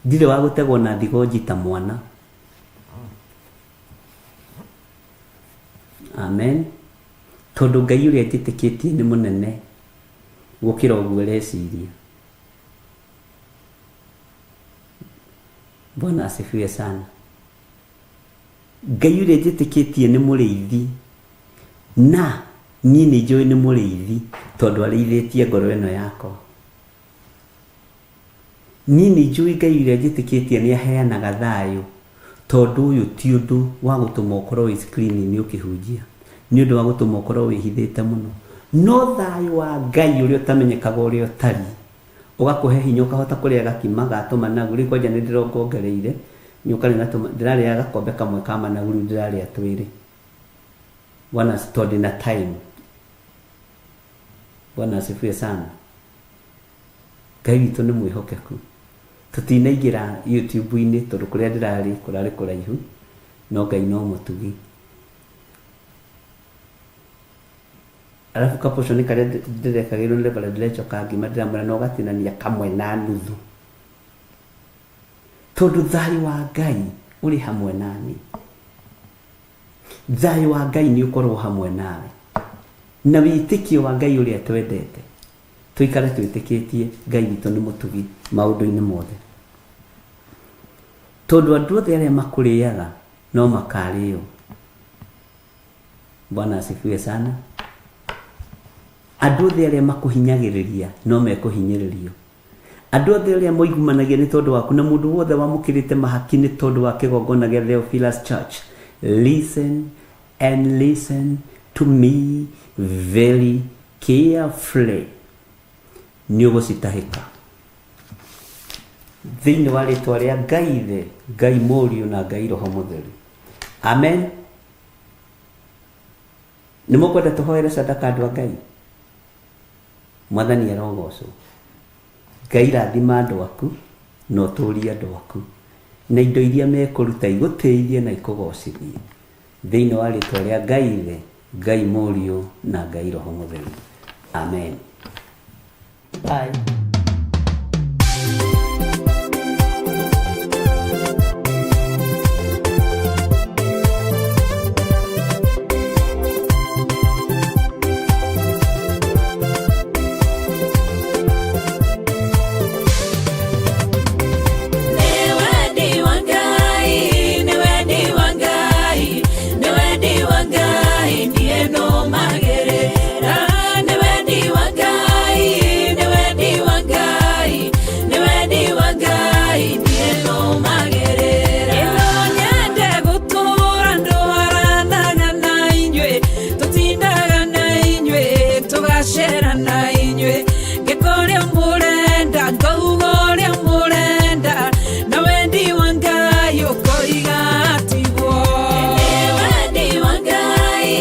Ndirĩ wa gũtegwo na thigonji ta mwana. Amen. Tondũ Ngai ũrĩa njĩtĩkĩtie nĩ mũnene gũkĩra ũguo ũreciria. Bwana asifiwe sana. Ngai ũrĩa njĩtĩkĩtie nĩ mũrĩithi na niĩ nĩ njũĩ nĩ mũrĩithi tondũ arĩithĩtie ngoro ĩno yakwa. Niĩ nĩ njũĩ Ngai ũrĩa njĩtĩkĩtie nĩ aheanaga thayũ tondũ ũyũ ti ũndũ wa gũtũma ũkorwo wĩ screen-inĩ ũkĩhunjia, nĩ ũndũ wa gũtũma ũkorwo wĩhithĩte mũno. No thayũ wa Ngai ũrĩa ũtamenyekaga ũrĩa ũtariĩ ũgakũhe hinya ũkahota kũrĩa gakima ga tũmanagu, rĩu kwanja nĩ ndĩrongongereire nyoka na tũma, ndĩrarĩaga gakombe kamwe ka managu rĩu ndĩrarĩa twĩrĩ. Bwana tondũ ndĩna time. Bwana asifiwe sana. Ngai witũ nĩ mwĩhokeku. Tũtinaingĩra YouTube-inĩ tondũ kũrĩa ndĩrarĩ kũrarĩ kũraihu, no Ngai no mũtugi. Arabu ka portion karĩa ndĩrekagĩrwo nĩ Reverend Rachel Kangima ndĩramwĩra no gatinania kamwe na nuthu. Tondũ thayũ wa Ngai ũrĩ hamwe nani. Thayũ wa Ngai nĩ ũkorwo hamwe nawe. Na wĩtĩkio wa Ngai ũrĩa twendete. Tũikare twĩtĩkĩtie Ngai witũ nĩ mũtugi maũndũ-inĩ mothe. Tondũ andũ othe arĩa makũrĩaga no makarĩo. Bwana asifiwe sana. Andũ othe arĩa makũhinyagĩrĩria no mekũhinyĩrĩrio. Andũ othe arĩa moigumanagia nĩ tondũ waku na mũndũ wothe wamũkĩrĩte mahaki nĩ tondũ wa kĩgongona gĩa Theophilus Church. Listen and listen to me very carefully. Nĩ ũgũcitahĩka. Thĩinĩ wa rĩtwa rĩa Ngai Ithe, Ngai Mũriũ na Ngai Roho Mũtheru. Amen. Nĩ mũkwenda tũhoere sadaka andũ a Ngai? Mwathani arogocwo. Ngai rathima andũ aku na ũtũrie andũ aku na indo iria mekũruta igũtĩithie na ikũgocithie. Thĩinĩ wa rĩtwa rĩa Ngai Ithe, Ngai Mũriũ na Ngai Roho Mũtheru. Amen. Bye. Nĩ wendi wa Ngai, nĩ wendi wa Ngai, nĩ wendi wa Ngai, niĩ nũmagĩrĩra. Nĩ wendi wa Ngai, nĩ wendi wa Ngai, nĩ wendi wa Ngai, niĩ nũmagĩrĩra. Ĩno nyende gũtũũra ndwaranaga na inyuĩ, tũtindaga na inyuĩ, tũgacera na inyuĩ, ngĩka ũrĩa mũrenda, ngauga ũrĩa mũrenda, na wendi wa Ngai ũkoiga tiguo. Nĩ wendi wa Ngai,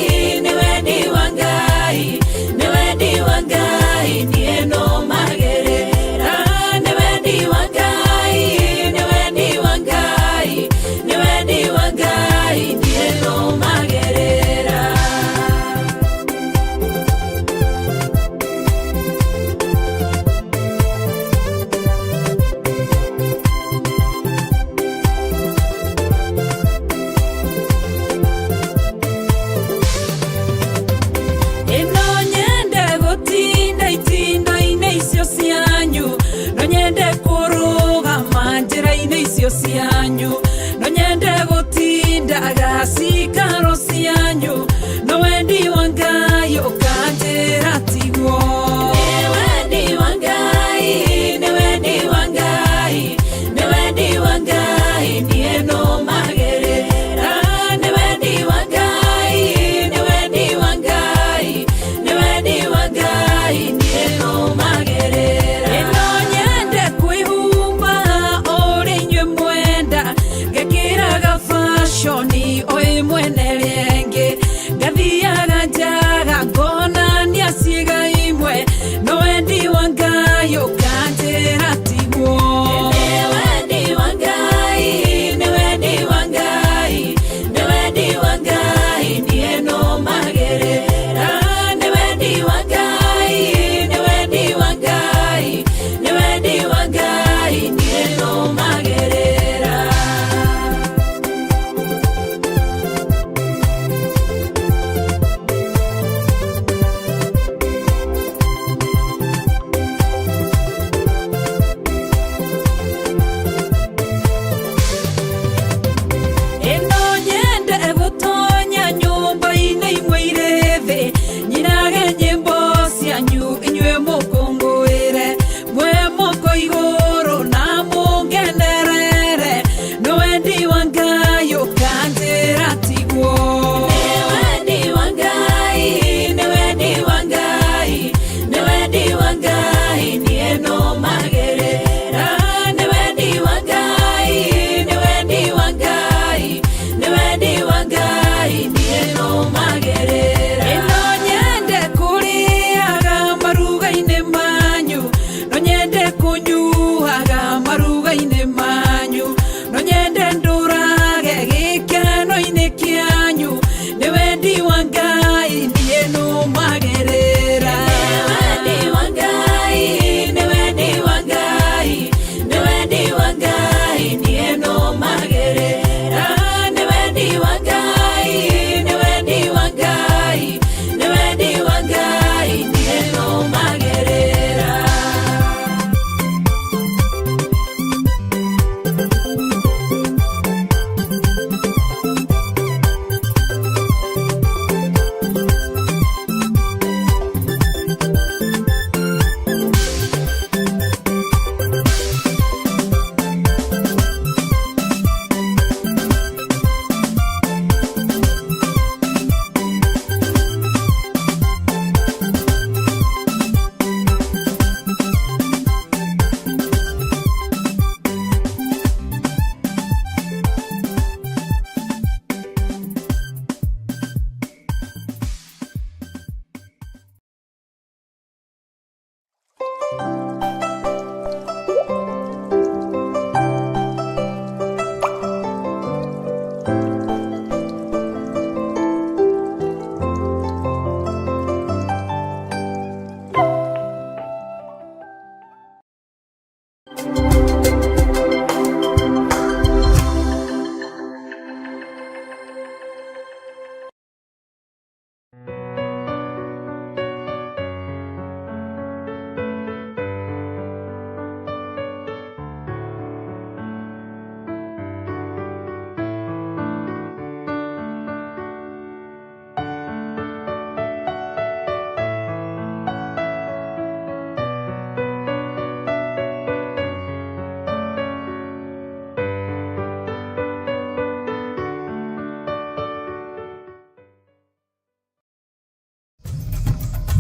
nĩ wendi wa Ngai, nĩ wendi wa Ngai, niĩ nũmagĩrĩra. Nĩ wendi wa Ngai, nĩ wendi wa Ngai, nĩ wendi wa Ngai, niĩ nũmagĩrĩra. Ĩno nyende gũtinda itindo-inĩ icio cianyu, no nyende kũrũgama njĩra-inĩ icio cianyu, no nyende gũtindaga cikaro cianyu, no wendi wa Ngai ũkanjĩra tiguo. Nĩ wendi wa Ngai, nĩ wendi wa Ngai, nĩ wendi wa Ngai, niĩ nũmagĩrĩra. Nĩ wendi wa Ngai, nĩ wendi wa Ngai, nĩ wendi Kũnyuaga maruga-inĩ manyu, no nyende ndũrage gĩkeno-inĩ kĩanyu. Nĩ wendi wa Ngai niĩ nũmagĩrĩra. Nĩ wendi wa Ngai, nĩ wendi wa Ngai, nĩ wendi wa Ngai niĩ nũmagĩrĩra. Nĩ wendi wa Ngai, nĩ wendi wa Ngai, nĩ wendi wa Ngai niĩ nũmagĩrĩra.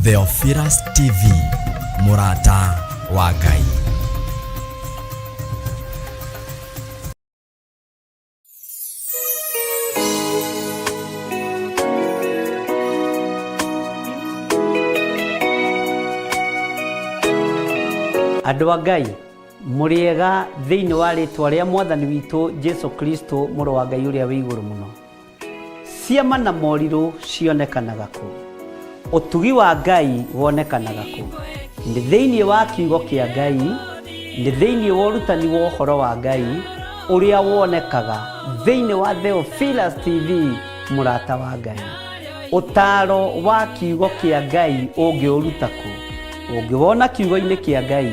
Theophilus TV, mũrata wa Ngai. Andũ a Ngai, mũrĩega thĩinĩ wa rĩtwa rĩa Mwathani witũ Jesu Kristo, mũrũ wa Ngai ũrĩa wĩ igũrũ mũno. Ciama na morirũ cionekanaga kũ? Ũtugi wa Ngai wonekanaga kũ? Nĩ thĩinĩ wa kiugo kĩa Ngai, nĩ thĩinĩ wa ũrutani wa ũhoro wa Ngai ũrĩa wonekaga thĩinĩ wa Theophilus TV, mũrata wa Ngai. Ũtaaro wa kiugo kĩa Ngai ũngĩũruta kũ? Ũngĩwona kiugo-inĩ kĩa Ngai,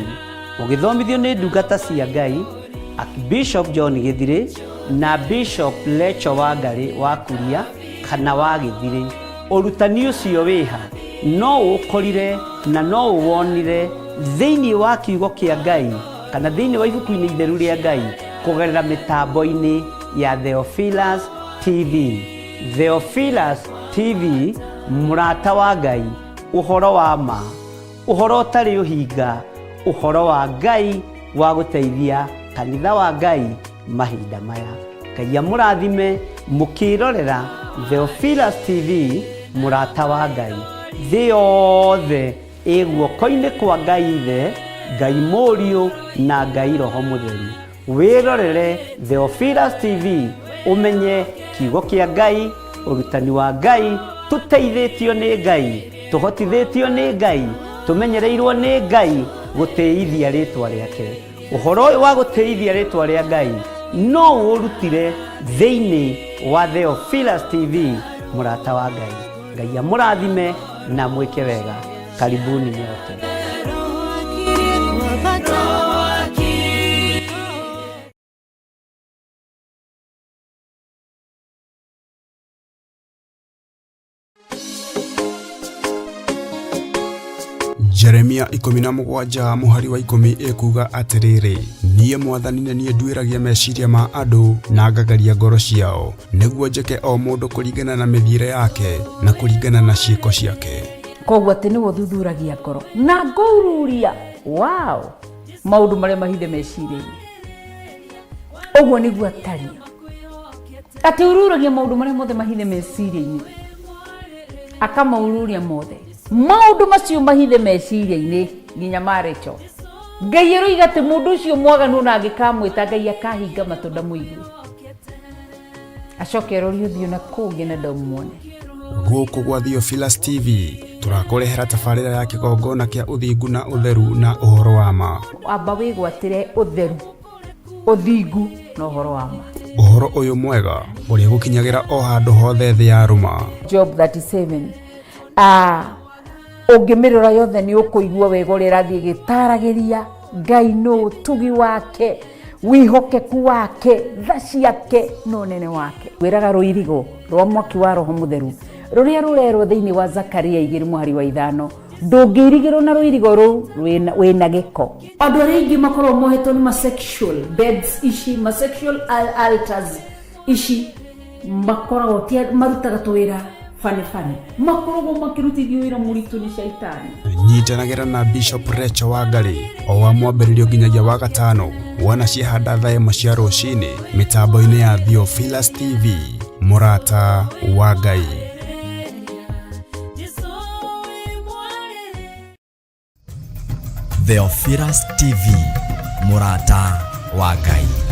ũgĩthomithio nĩ ndungata cia Ngai, Archbishop John Gĩthirĩ na Bishop Lecho Wangarĩ wa Kuria kana wa Gĩthirĩ. Ũrutani ũcio wĩha? No ũũkorire na no ũwonire thĩinĩ wa kiugo kĩa Ngai kana thĩinĩ wa ibuku-inĩ itheru rĩa Ngai kũgerera mĩtambo-inĩ ya Theophilus TV. Theophilus TV, mũrata wa Ngai, ũhoro wa ma, ũhoro ũtarĩ ũhinga, ũhoro wa Ngai wa gũteithia kanitha wa Ngai mahinda maya. Ngai amũrathime mũkĩrorera Theophilus TV, mũrata wa Ngai. Thĩ yothe ĩ guoko-inĩ kwa Ngai Ithe, Ngai Mũriũ na Ngai Roho Mũtheru. Wĩrorere Theophilus TV ũmenye kiugo kĩa Ngai, ũrutani wa Ngai, tũteithĩtio nĩ Ngai, tũhotithĩtio nĩ Ngai, tũmenyereirwo nĩ Ngai gũtĩithia rĩtwa rĩake. Ũhoro ũyũ wa gũtĩithia rĩtwa rĩa Ngai no ũrutire thĩinĩ wa Theophilus TV, mũrata wa Ngai. Ngai amũrathime na mwĩke wega. Karibuni nyote. Jeremia 17 mũhari wa 10 ĩkuuga atĩrĩrĩ, niĩ Mwathani nĩ niĩ nduĩragia meciria ma andũ na ngagaria ngoro ciao, nĩguo njĩke o mũndũ kũringana na mĩthiĩre yake na kũringana na ciĩko ciake. Koguo atĩ nĩwe ũthuthuragia ngoro na ngaururia, wow, maũndũ marĩa mahithe meciria-inĩ. Ũguo nĩguo atariĩ, atĩ ururagia maũndũ marĩa mothe mahithe meciria-inĩ, akamaururia mothe maũndũ macio mahithe meciria-inĩ nginya ma Rachel. Ngai aroiga atĩ mũndũ ũcio mwaganu ona angĩkamwĩta, Ngai akahinga matũ ndamũigue, acoke arorie ũthiũ na kũngĩ na ndamuone. Gũkũ gwa Theophilus TV tũrakũrehera tabarĩra ya kĩgongona kĩa ũthingu na ũtheru na ũhoro wa ma. Amba wĩgwatĩre ũtheru, ũthingu na ũhoro wa ma. Ũhoro ũyũ mwega ũrĩa gũkinyagĩra o handũ hothe thĩ ya rũma. Job 37, ũngĩmĩrora yothe nĩ ũkũigua wega ũrĩa ĩrathiĩ ĩgĩtaragĩria Ngai nũ, ũtugi wake, wĩhokeku wake, tha ciake na ũnene wake. Wĩraga rũirigo rwa mwaki wa Roho Mũtheru rũrĩa rũrerwo thĩinĩ wa Zakaria 2:5, ndũngĩirigĩrwo na rũirigo rũu wĩna gĩko. Andũ arĩa aingĩ makoragwo mohetwo nĩ ma sexual beds ici, ma sexual altars ici, makoragwo ti marutaga tũwĩra bane bane, makoragwo makĩrutithio wĩra mũritũ nĩ caitani. Nyitanagĩra na Bishop Recho Wangari o wa mwambĩrĩrio nginyagia wa gatano wana ciahanda thaa 1 cia rũcinĩ mĩtambo-inĩ ya Theophilus TV, mũrata wa Ngai. Theophilus TV, mũrata wa Ngai.